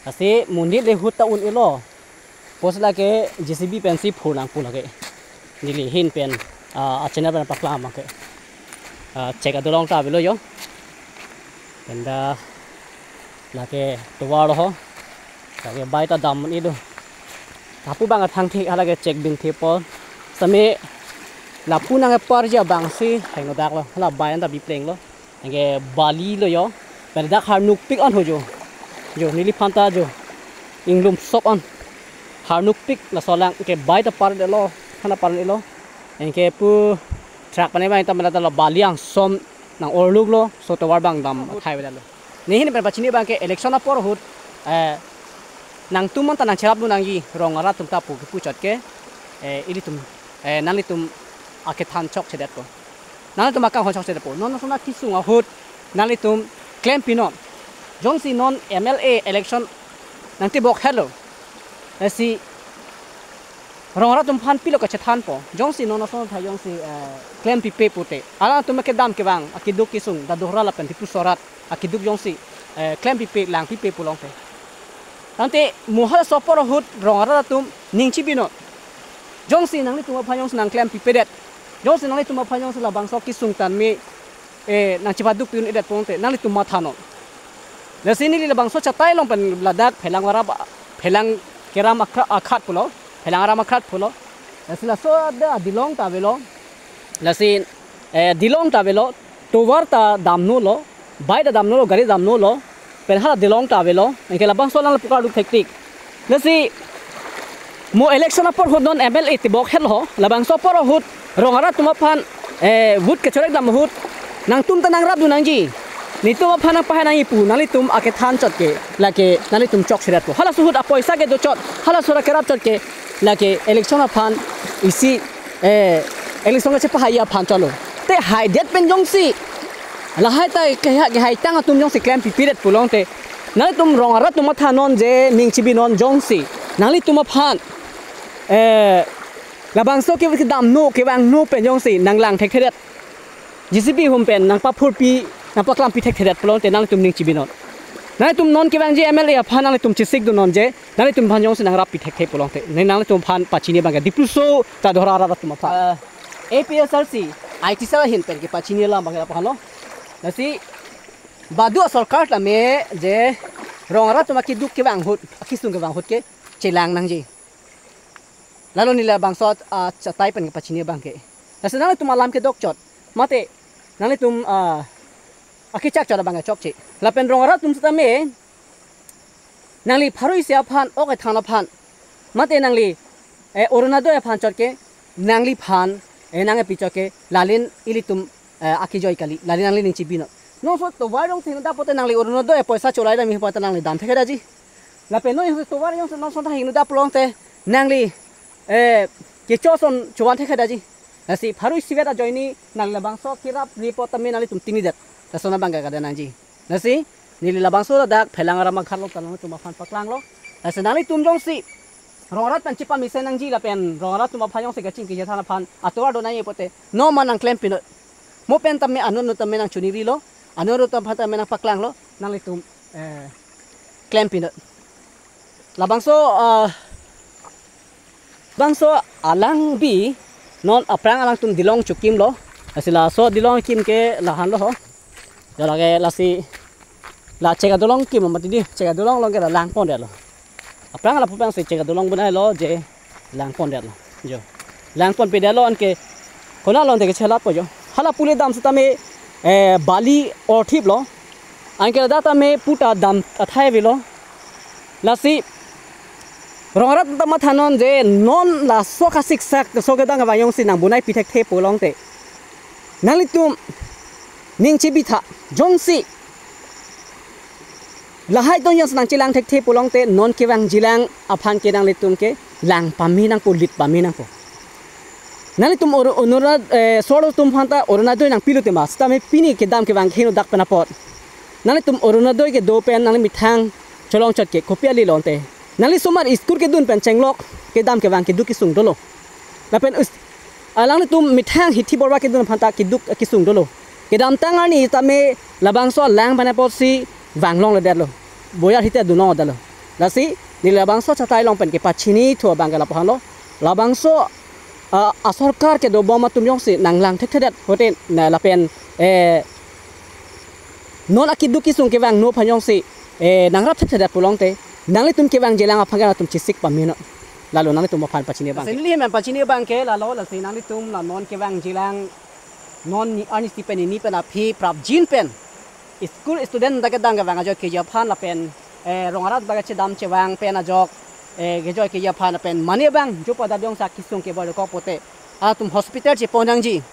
Lasi monit le ahut ta un-elo. Pos lake J C B pensi phur nangpo lake. Neli ahin pen, ah, a channel pen paklang bang ke. Ah, chek adolong ta avelo jo. Pen dak lake tovar lo ho. Lake bai ta dam un-e do. Lapu bang athang thik halake chek bin thik po. Same lapu nangparji abang si heno dak lo. Hala bai an ta bipleng lo. Anke bali lo jo. Pen dak harnukpik an ho jo. Jo neliphan ta jo. Inglum sop an. Harnukpik laso alang ke bai ta par-et lo. Hana par-et lo. Anke pu truck pane bai ta mela ta lo bali angsom nang orluk lo. So tovar bang dam thai bai lo. Nehin pen pachini bang ke election apor ahut, eh, nangtum anta nangcherap dun nangji rong arat atum ta pu kepu chot ke, eh, ilitum, eh, nanglitum akethan chokchedet ko. Nanglitum akanghon chokchedetpo. Non asona kesung ahut nanglitum klem pinon. Jongsi non M L A election nangtebok helo. Lasi rong arat atum aphan pilo kachethanpo. Jongsi non asona tha jongsi, eh, klem pipe pute. Alangtum kedam kevang, akeduk kesung, Dadora lapen Dipluso arat akeduk jongsi, eh, klem pipe, lang pipe pu longte. Tangte mo halaso apor ahut rong arat atum ning chibinon. Jongsi nanglitum aphan jongsi nangklem pipedet. Jongsi nanglitum aphan jongsi labangso kesung tame, eh, nangchepaduk pi un-edet pute, nanglitum mathanon. Lasi neli labangso chatai along pen ladak Phelang aram, Phelang keram akra-, akhat pulo, Phelang aram akhat pulo. Lasi laso ada dilong ta avelo. Lasi, eh, dilong ta avelo, tovar ta damno lo, bai ta damno lo, gari damno lo, pen hala dilong ta avelo, anke labangso alang lapu karduk thektik. Lasi mo election apor ahut non M L A tebok helo, labangso apor ahut rong arat atum aphan, eh, vote kechorek dam ahut, nangtum ta nangrap dun nangji. Netum aphan nangpahai nangji pu, nanglitum akethan chot ke, lake nanglitum chokchedetpo. Halaso ahut apoisa kedo chot, halaso ra kerap chot ke, lake election aphan isi, eh, election kachepahai aphan chotlo. Te haidet pen jongsi Lahai ta kehai, kehai tang atum jongsi klempipedet pulote, nanglitum rong arat atum mathanon je ning chibinon jongsi nanglitum aphan, eh, labangso ke kedamno kevangno pen jongsi nanglang thekthedet, J C B hum pen nangpaphurpi, nangpaklampi thekthedet pulote nanglitum ning chibinon. Nanglitum non kevangji M L A aphan nanglitum chesikdunnon je nanglitum aphan jongsi nangrappi thekthe pulote, ne nanglitum aphan pachini abangke Dipluso ta Dodora arat atum aphan. Ah, A P H L C I T cell ahin pen kepachini alam abangke lapu-anlo. Lasi badu asorkar tame je rong arat atum akeduk kevang ahut, akesung kevang ahut ke chelang nangji. Lalo neli labangso, ah, chatai pen kepachini abangke. Lasi nanglitum alam kedokchot, mate nanglitum, ah, akechakchot abangke chokche. Lapen rong arat atum setame nangli pharo isi aphan, ok kethan aphan, mate nangli, eh, Orunodoi aphan chot ke, nangliphan, eh, nangkepi chot ke, lalin ilitum, eh, akejoi kali, lalin nangli ning chibinon. Nonso tovar jongsi hingno dak pulote nangli Orunodoi poisa cholai dam hi pulote nangli dam thekthedetji. Lapen non jongsi tovar jongsi nonso ta hingno dak pulote nangli, eh, kecho ason chovan thekthedetji. Lasi pharo isivet ajoine nangli labangso kerap report tame nanglitum tingnidet. Lason abangke kada nangji. Lasi neli labangso ladak Phelang Aramaghat along ta nanglitum aphan paklanglo. Lasi nanglitum jongsi rong arat pen chepamesen nangji lapen rong arat atum aphan jongsi kachingki chethan aphan atovar do nangji pulote, non ma nangklempinon. Mo pen tame, ano ano tame nangchinigrilo, ano ano atum aphan tame nangpaklanglo, nanglitum, eh, klempinon. Labangso, ah, bangso alangbi non aphrang alangtum Dilong chokimlo. Lasi laso Dilong akim ke la-anlo ho. Jo lake lasi la chek adolong akim mati di, chek adolong along ke la langpondetlo. Aphrang lapu pensi chek adolong bonailo je langpondetlo. Jo. Langponpedetlo anke konat along te kechelappo jo. Hala pule dam setame, eh, bali orthiplo. Anke ladak tame puta dam athai avelo. Lasi rong arat atum mathanon je non laso kasiksak, laso kedang kevang jongsi nangbonaipi thekthe pulote, nanglitum ning chibitha, jongsi lahai atum jongsi nangchelang thekthe pulote non kevangjilang aphan ke nanglitum ke lang pame nangpo, lit pame nangpo. Nanglitum Oru-, Oruna-, eh, sorkar atum aphanta Orunodoi nangpilo tema, setame pini kedam kevang hingno dak pen apot. Nanglitum Orunodoi kedo pen nangli methang cholong chot ke kopi kali pulote, nangli osomar school kedun pen chenglok kedam kevang keduk kesung dolo. Lapen us-, alanglitum methang Hithi Borwa kedun aphanta keduk kesung dolo. Kedamtang arni tame labangso alang pen apotsi vanglongledetlo. Boyar hite dunlongdetlo. Lasi neli labangso chatai along pen kepachinithu abangke lapu-anlo. Labangso, ah, asorkar kedobom atum jongsi nanglang thekthedet pulote, na lapen, eh, non akeduk kesung kevangno aphan jongsi, eh, nangrap thekthedet pulote, nanglitum kevangjilang aphan ke latum chesik pamenon. Lalo nanglitum aphan pachini abangke. Lasi neli men pachini abangke lalo, lasi nanglitum la non kevangjilang, non ni arnisi pen, ni pen aphi prapjin pen school student dak kedang kevang ajoine keji aphan lapen, eh, rong arat dak chedam chevang pen ajok, eh, kejoine keji aphan lapen mane abang jo pada dong sa kesung kebor kok pulote, atum hospital chepon nangji.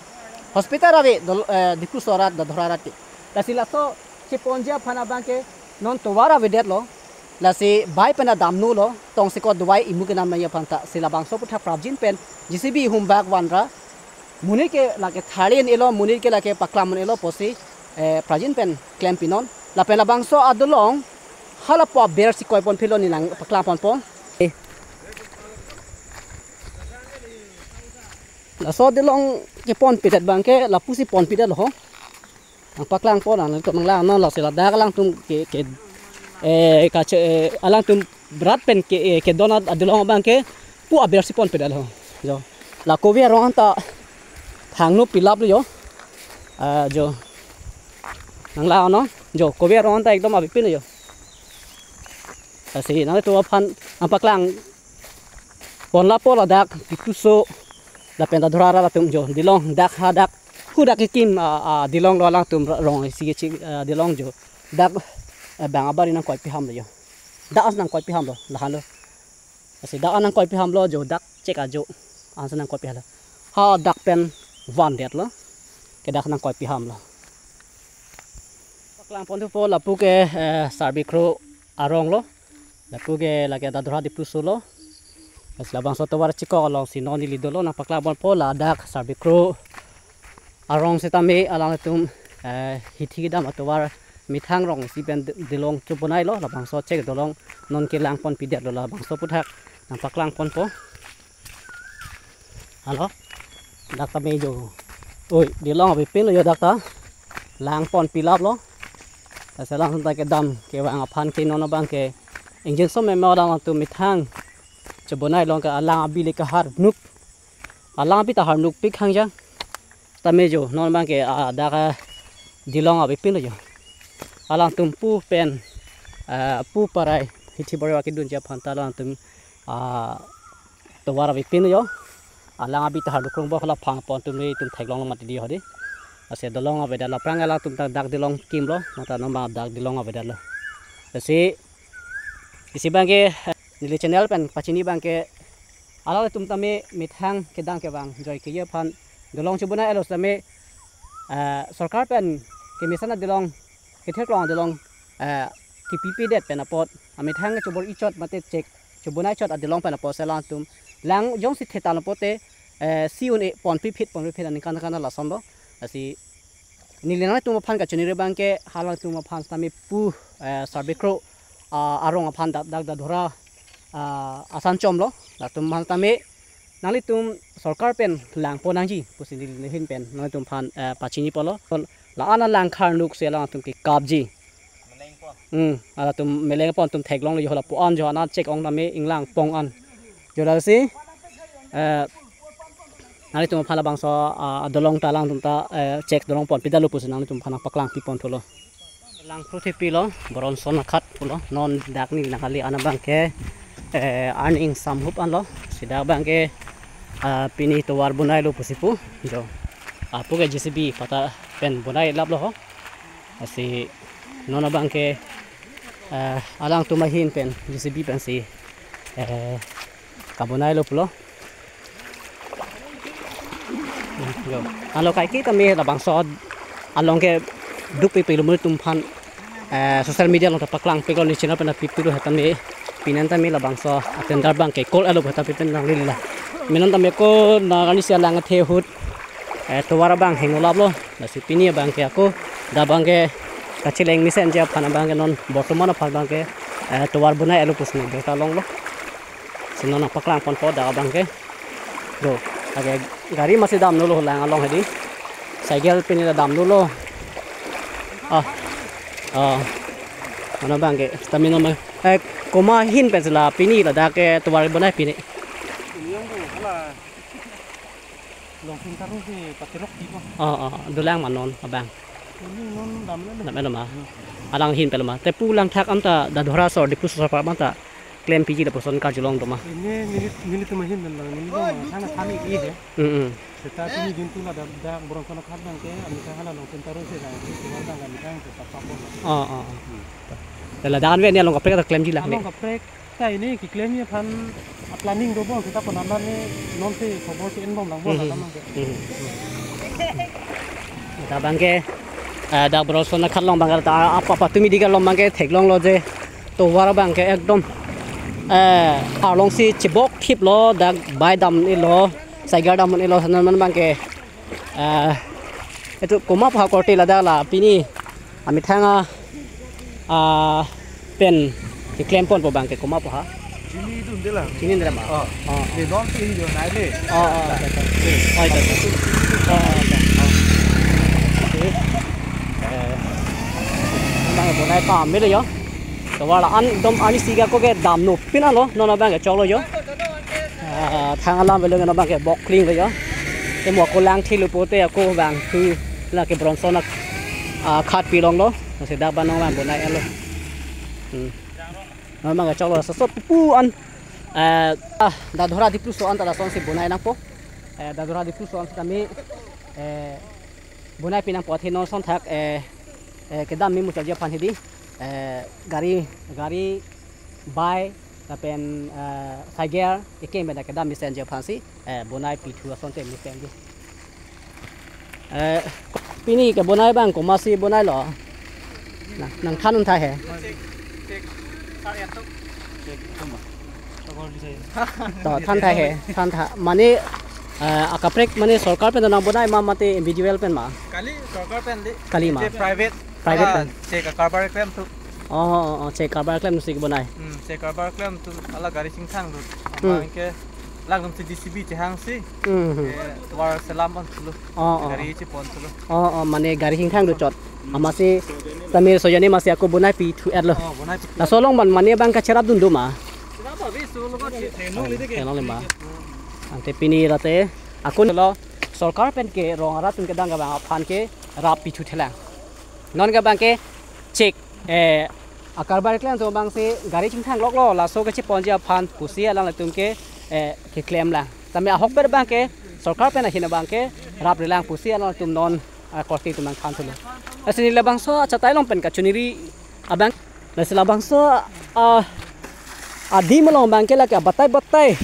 Hospital ave dol-, eh, Dipluso arat, Dodora arat ke. Lasi laso cheponji aphan abangke non tovar avedetlo. Lasi bai pen damnolo, tongsekot dawai imu kenam nangji aphanta. Si labangso aputhak prapjin pen J C B hum bak vanra. Monit ke lake tharlin elo, monit ke lake paklam elo pusi, eh, prapjin pen klempinon. Lapen labangso adolong halapu aber si koiponpilo, ne nangpaklamponpo. Eh. Laso adolong keponpedet abangke lapusi ponpedetlo ho. Nangpaklangpo, nangtum nanglangnon, lasi ladak alangtum ke, ke, eh, kache, eh, alangtum rat pen ke, eh, kedon adolong abangke pu aber si ponpedetlo. Jo. La kove arong anta thangno pilaplo jo. Ah, jo. Nanglangnon. Jo, kove arong anta ekdom avepinlo jo. Lasi nangtum aphan nangpaklang ponlapo ladak Dipluso lapen Dodora arat atum jo, Dilong dak hadak, hadak kekim, ah, ah, Dilonglo, alangtum rong isi kechi, ah, Dilong jo. Dak, eh, bang abari nangkoipi hamlo jo. Dak as nangkoipi hamlo, la-anlo. Lasi dak an nangkoipi hamlo jo, dak chek ajo. Ansi nangkoipi hamlo. Hadak pen vandetlo. Ke dak nangkoipi hamlo. Paklangponthupo lapu ke, eh, Sarbikro aronglo. Lapu ke lake Dodora Diplusolo. Lasi labangso tovar chikok alongsi non neli dolo, nangpaklangponpo ladak Sarbikro arong setame alangtum eh, hithi kedam atovar methang rong isi pen de-, dolong chobonailo, labangso chek dolong non kelang ponpidetlo, labangso aphuthak nangpaklang ponpo. Halo, dak tame jo. Oi, dolong avepinlo jo dak ta. Lang ponpilaplo. Lasi alangtum ta kedam kevang aphan ke non abangke ingjinso meme alangtum methang chobonai along ke alang abi le kahar nuk. Alang abi ta har nukpik hangjang. Tame jo, non abangke, ah, dak, ah, dolong avepinlo jo. Alangtum pu pen, ah, pu parai hithi bor-i kedunji aphan ta alangtum, ah, tovar avepinlo jo. Alang abi ta har nukrung bo khala phang pon atum le itum theklonglo mati di hodi. Lasi dolong avedetlo, aphrang alangtum ta dak dolong kimlo, mata non abang dak dolong avedetlo. Lasi isi abangke, eh, neli channel pen pachini abangke, alangtum tame methang kedam kevang joi keji aphan dolong chobonai-elo tame, eh, sorkar pen kemesen adolong, ketheklong adolong, eh, kepipedet pen apot, amethang chobor-i chot mate chek chobonai chot adolong pen apot si alangtum lang jongsi thetan apot te, eh, si un-e ponpiphit ponpiphit aningkan kan lasonlo. Lasi neli nanglitum aphan kachiniri abangke, halangtum aphan tame pu, eh, Sarbikro, ah, arong aphan dak, dak Dadhora, ah, asan chomlo. Latum aphan tame nanglitum sorkar pen lang pon nangji pusi neli nehin pen nanglitum aphan, eh, pachini ponlo. La-an alang khar nuk si alangtum kekapji. Hmm, alangtum meleng pon atum theklonglo jo, lapu-an jo, ana chek ong tame inglang pong an. Jo lasi, eh, nanglitum aphan labangso, ah, adolong ta alangtum ta, eh, chek dolong ponpidetlo pusi nanglitum aphan nangpaklang pi ponthulo. Lang pruthi pilo, Bronson akhat pulo, non dak neli nangkali an abangke, eh, Arni Ingsamhup anlo, si dak abangke, ah, pini tovar bonailo pusi pu, jo. Ah, pu ke J C B pata pen bonailaplo ho. Lasi non abangke, eh, alangtum ahin pen J C B pensi, eh, kabonailo pulo. Yo. Alo kaike tame labangso along ke duk pe pelu mur tum aphan, eh, social media along ta paklangpiklo, neli channel pen ta pipilo, ha tame pini an tame labangso atender abangke call alo ha ta pipen nanglila. Mena tame ko na kani si alang athe ahut, eh, tovar abang henglaplo. Lasi pini abangke ako dak abangke kacheleng mesenji aphan abangke non bortoman aphan abangke, eh, tovar bonai-elo pusi ne berta longlo. Si non nangpaklang ponpo dak abangke. Do, ake gari masi damdunlo lang along hedi. Cycle pini ta damdunlo. Ah. Ah. Mane abangke stamina ma. Eh, komat ahin pensi la pini ladak ke tovar bonai pini. Ini yang tu, hala. Longsun Taro si patirok tipo. Oh, oh, dolang ma non abang. Ini non damlo. Damlo ma. Hmm. Alang ahin pelo ma. Te pu langthak anta Dadhora asor, Diphu asor pa ma ta klempiji lapuson karjulong do ma. Ini neli, nelitum ahin pen lang, neli do ma, sana kami i he. Hmm, hmm. Seta pini juntu ladak, dak Bronson akhat abangke, amethang hala Longsun Taro si lang, si keluar abang amethang si papak bo. Oh, oh, oh. Hmm. Te ladak an ve ni along kaprek ta klemji lang ni. Along kaprek ta ini keklemji aphan a-planning do bom, seta konat ma ni non si khobor si enbom lang bom, hmm, lang bom. Hmm. Seta abangke, eh, dak Bronson akhat along abangke ta apa apa tumi diga along abangke theklonglo je tovar abangke ekdom, eh, arlong si chibok thiplo, dak bike dam-elo, cycle dam-elo, sana mane abangke, eh, itum komat apha korte ladak la pini amethang a, ah, pen keklem ponpo abangke komat apha. Chini itu dela. Chini dela ma? Oh. Oh. Di non tu ini jo nai le. Oh, oh, oh, oh. Oh, itu, itu. Oh, oh, oh, oh. Oke. Eh, abang bonai pame lo jo. Tovar la-an ekdom ani siga ko ke damnopin alo, non abangke choklo jo. Ah, thang alam velo non abangke bok kling lo jo. Te mo ako lang thilo pote ako abang thu lake Bronson ak-, ah, khat pilonglo. Lasi dak abang non abang bonai-elo. Hmm. Non abangke choklo so so pu an. Eh, ah, Dadhora Diphu ason ta lason si bonai nangpo. Eh, Dadhora Diphu ason tame, eh, bonai pi nangpo, athe non asonthak, eh, eh, kedam memuchotji aphan hedi, eh, gari, gari, bike, lapen, eh, cycle, ekem pen kedam mesenji aphan si, eh, bonai pithu asonte mesenji. Eh, pini kebonai abang komatsi bonailo? Nang, nangthan un tha he. To, than tha he, than tha. Mane Eh, akaprek mane sorkar pen nang bonai ma mate individual pen ma? Kali sorkar pen di. Kali ma? Private. Private pen. Chek akarbar klem tu. Oh, oh, oh, chek akarbar klem si bonai. Hmm, chek akarbar klem tu hala gari chingthang tu. Hmm. Abang ke langsung si J C B chehang si. Hmm, hmm. Eh, tovar selam pon thulo. Oh, oh. Gari chepon thulo. Oh, oh, mane gari chingthang tu chot. Amatsi tame sojani amatsi ako bonai pithu-etlo. Oh, bonai pithu. Laso along ban mane abang kacherap dun do ma? Cherap abi so lo ko. Theklong le ma. Ante pini rate ako lo sorkar pen ke rong arat pen kedang ke abang aphan ke rap pithuthelang. Non ke abang ke chek, eh, akarbar klem atum abang si gari chingthang loklo, laso kecheponji aphan pusi alanglitum ke, eh, keklemlang. Tame ahokpet abang ke sorkar pen ahin abang ke raprelang pusi alanglitum non, ah, korte atum nangthan thulo. Lasi neli labangso achatai along pen kachiniri abang. Lasi labangso, ah, adim along abang ke lake batai batai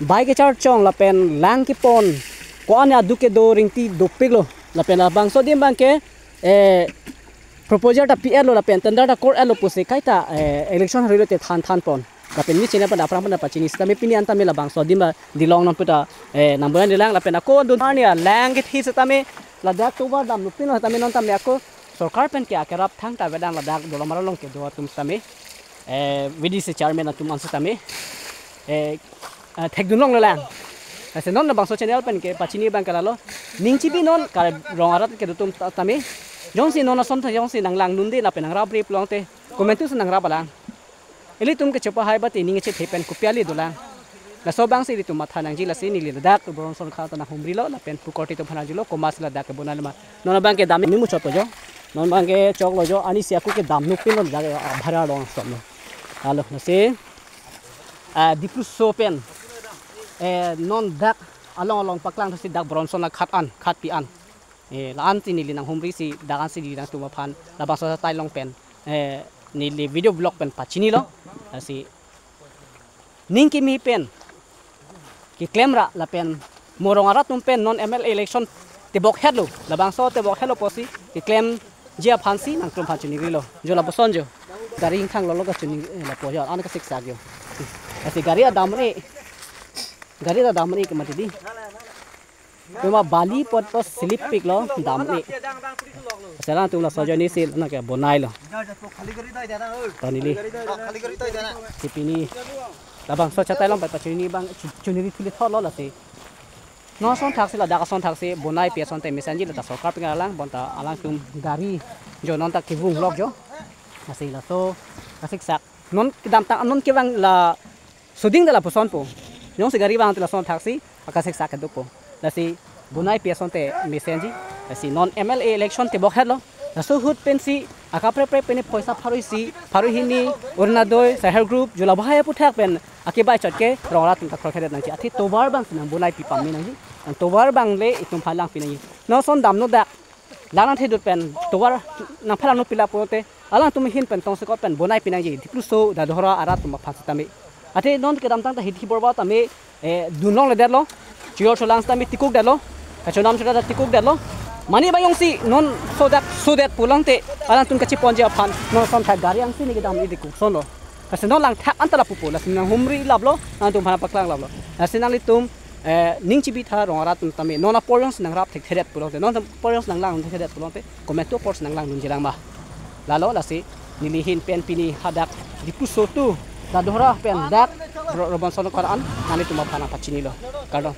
bai kecharchong lapen lang kepon ko-an adu kedo ringti dopiklo. Lapen labangso adim abang ke, eh, proposal ta pi-etlo lapen tender ta kor-etlo pusi kaita, eh, election hari lo te than than pon. Lapen ne chini pen aphrang pen pachini sitame pini an tame labangso adim adilong non puta, eh, nang bonai dilang lapen ako dun arni alang kethi sitame ladak tovar damnopinlo sitame non tame ako sorkar pen ke akerap thangta avedang ladak Dolamara along kedo atum sitame, eh, V D C chairman atum an sitame, eh, eh, thekdun longlelang. Lasi non labangso channel pen ke pachini abang ke lalo. Ning chibi non kar rong arat kedo atum ta-, tame. Jongsi non ason tha jongsi nang langdunde lapen nang rapre pulote komantu si nang rap alang. Ilitum kechepahai bati ning chethe pen kopi ale dolang. Laso abang si ilitum matha nangji lasi neli ladak Bronson kha ta nang humrilo lapen pu korte atum aphan arjulo komatsi ladak kebonai lema. Non abang ke dam ni muchot lo jo. Non abang ke choklo jo, arnisi ako ke damnopinlo dak, ah, bhara long somlo. Alo, lasi, ah, Dipluso pen, eh, non dak along along paklang si dak Bronson la khat an, khat pi an. Eh, la-an si neli nang humri si dak an si neli nangtum aphan labangso achatai along pen, eh, neli video vlog pen pachinilo. Lasi ning kimi pen keklem ra lapen mo rong arat atum pen non M L A election tebok hetlo, labangso tebok hetlo pusi keklemji aphan si nangtum aphan chinirilo. Jo lapuson jo. Gari ingthang lolo kachini, eh, lapu jo. An kasiksak jo. Lasi gari adam re. Gari adam re ke mati di. Cuma bali pot pot slip piklo dam ni. Sekarang tu laso ajoine si nang ke bonailo. Tani li. Si pini labangso achatai along pachini abang chu-, chiniri thili thotlo lasi. Non ason thaksi ladak ason thaksi bonai pi asonte mesenji lata sorkar pen alang bonta alangtum gari jo non ta kevung lok jo. Lasi laso kasiksak. Non kedamtang non kevang la suding da lapuson po. Jongsi gari vangte lason thaksi akasiksak kedo po. Lasi bonai pi asonte mesenji. Lasi non M L A election tebok hetlo. Laso ahut pensi akaprek prek pen poisa pharo isi, pharo hini, Orunodoi, Self Help Group, jo la bahai aphuthak pen akebai chot ke rong arat atum ta khor khedet nangji. Athe tovar abang si nang bonai pi pame nangji. Nang tovar abang le itum aphan lang pi nangji. Non ason damno dak lang nangthedut pen tovar nang phalangno pila pulote alangtum ahin pen tongsekot pen bonai pi nangji, Dipluso Dadora arat atum aphan sitame. Athe non kedamtang ta Hithi Borba tame, eh, dun longledetlo. Chojor cholang sitame tikukdetlo. Kachonam chora ta tikukdetlo. Mane abang jongsi non sodak sodet pulote alangtum kacheponji aphan non ason thak gari angsi ne kedam ide kuksonlo. Lasi non langthak anta lapu po, lasi nang humri laplo, nangtum aphan paklang laplo. Lasi nanglitum, eh, ning chibi tha rong arat atum tame non apor jongsi nang rap thekthedet pulote, non apor jongsi nang lang thekthedet pulote, comment apor si nang langdunji lang ma. Lalo lasi neli ahin pen pini hadak Dipluso tu Dadora pen dak Ro-, Robinson Kar an nanglitum aphan pachinilo. Kardom.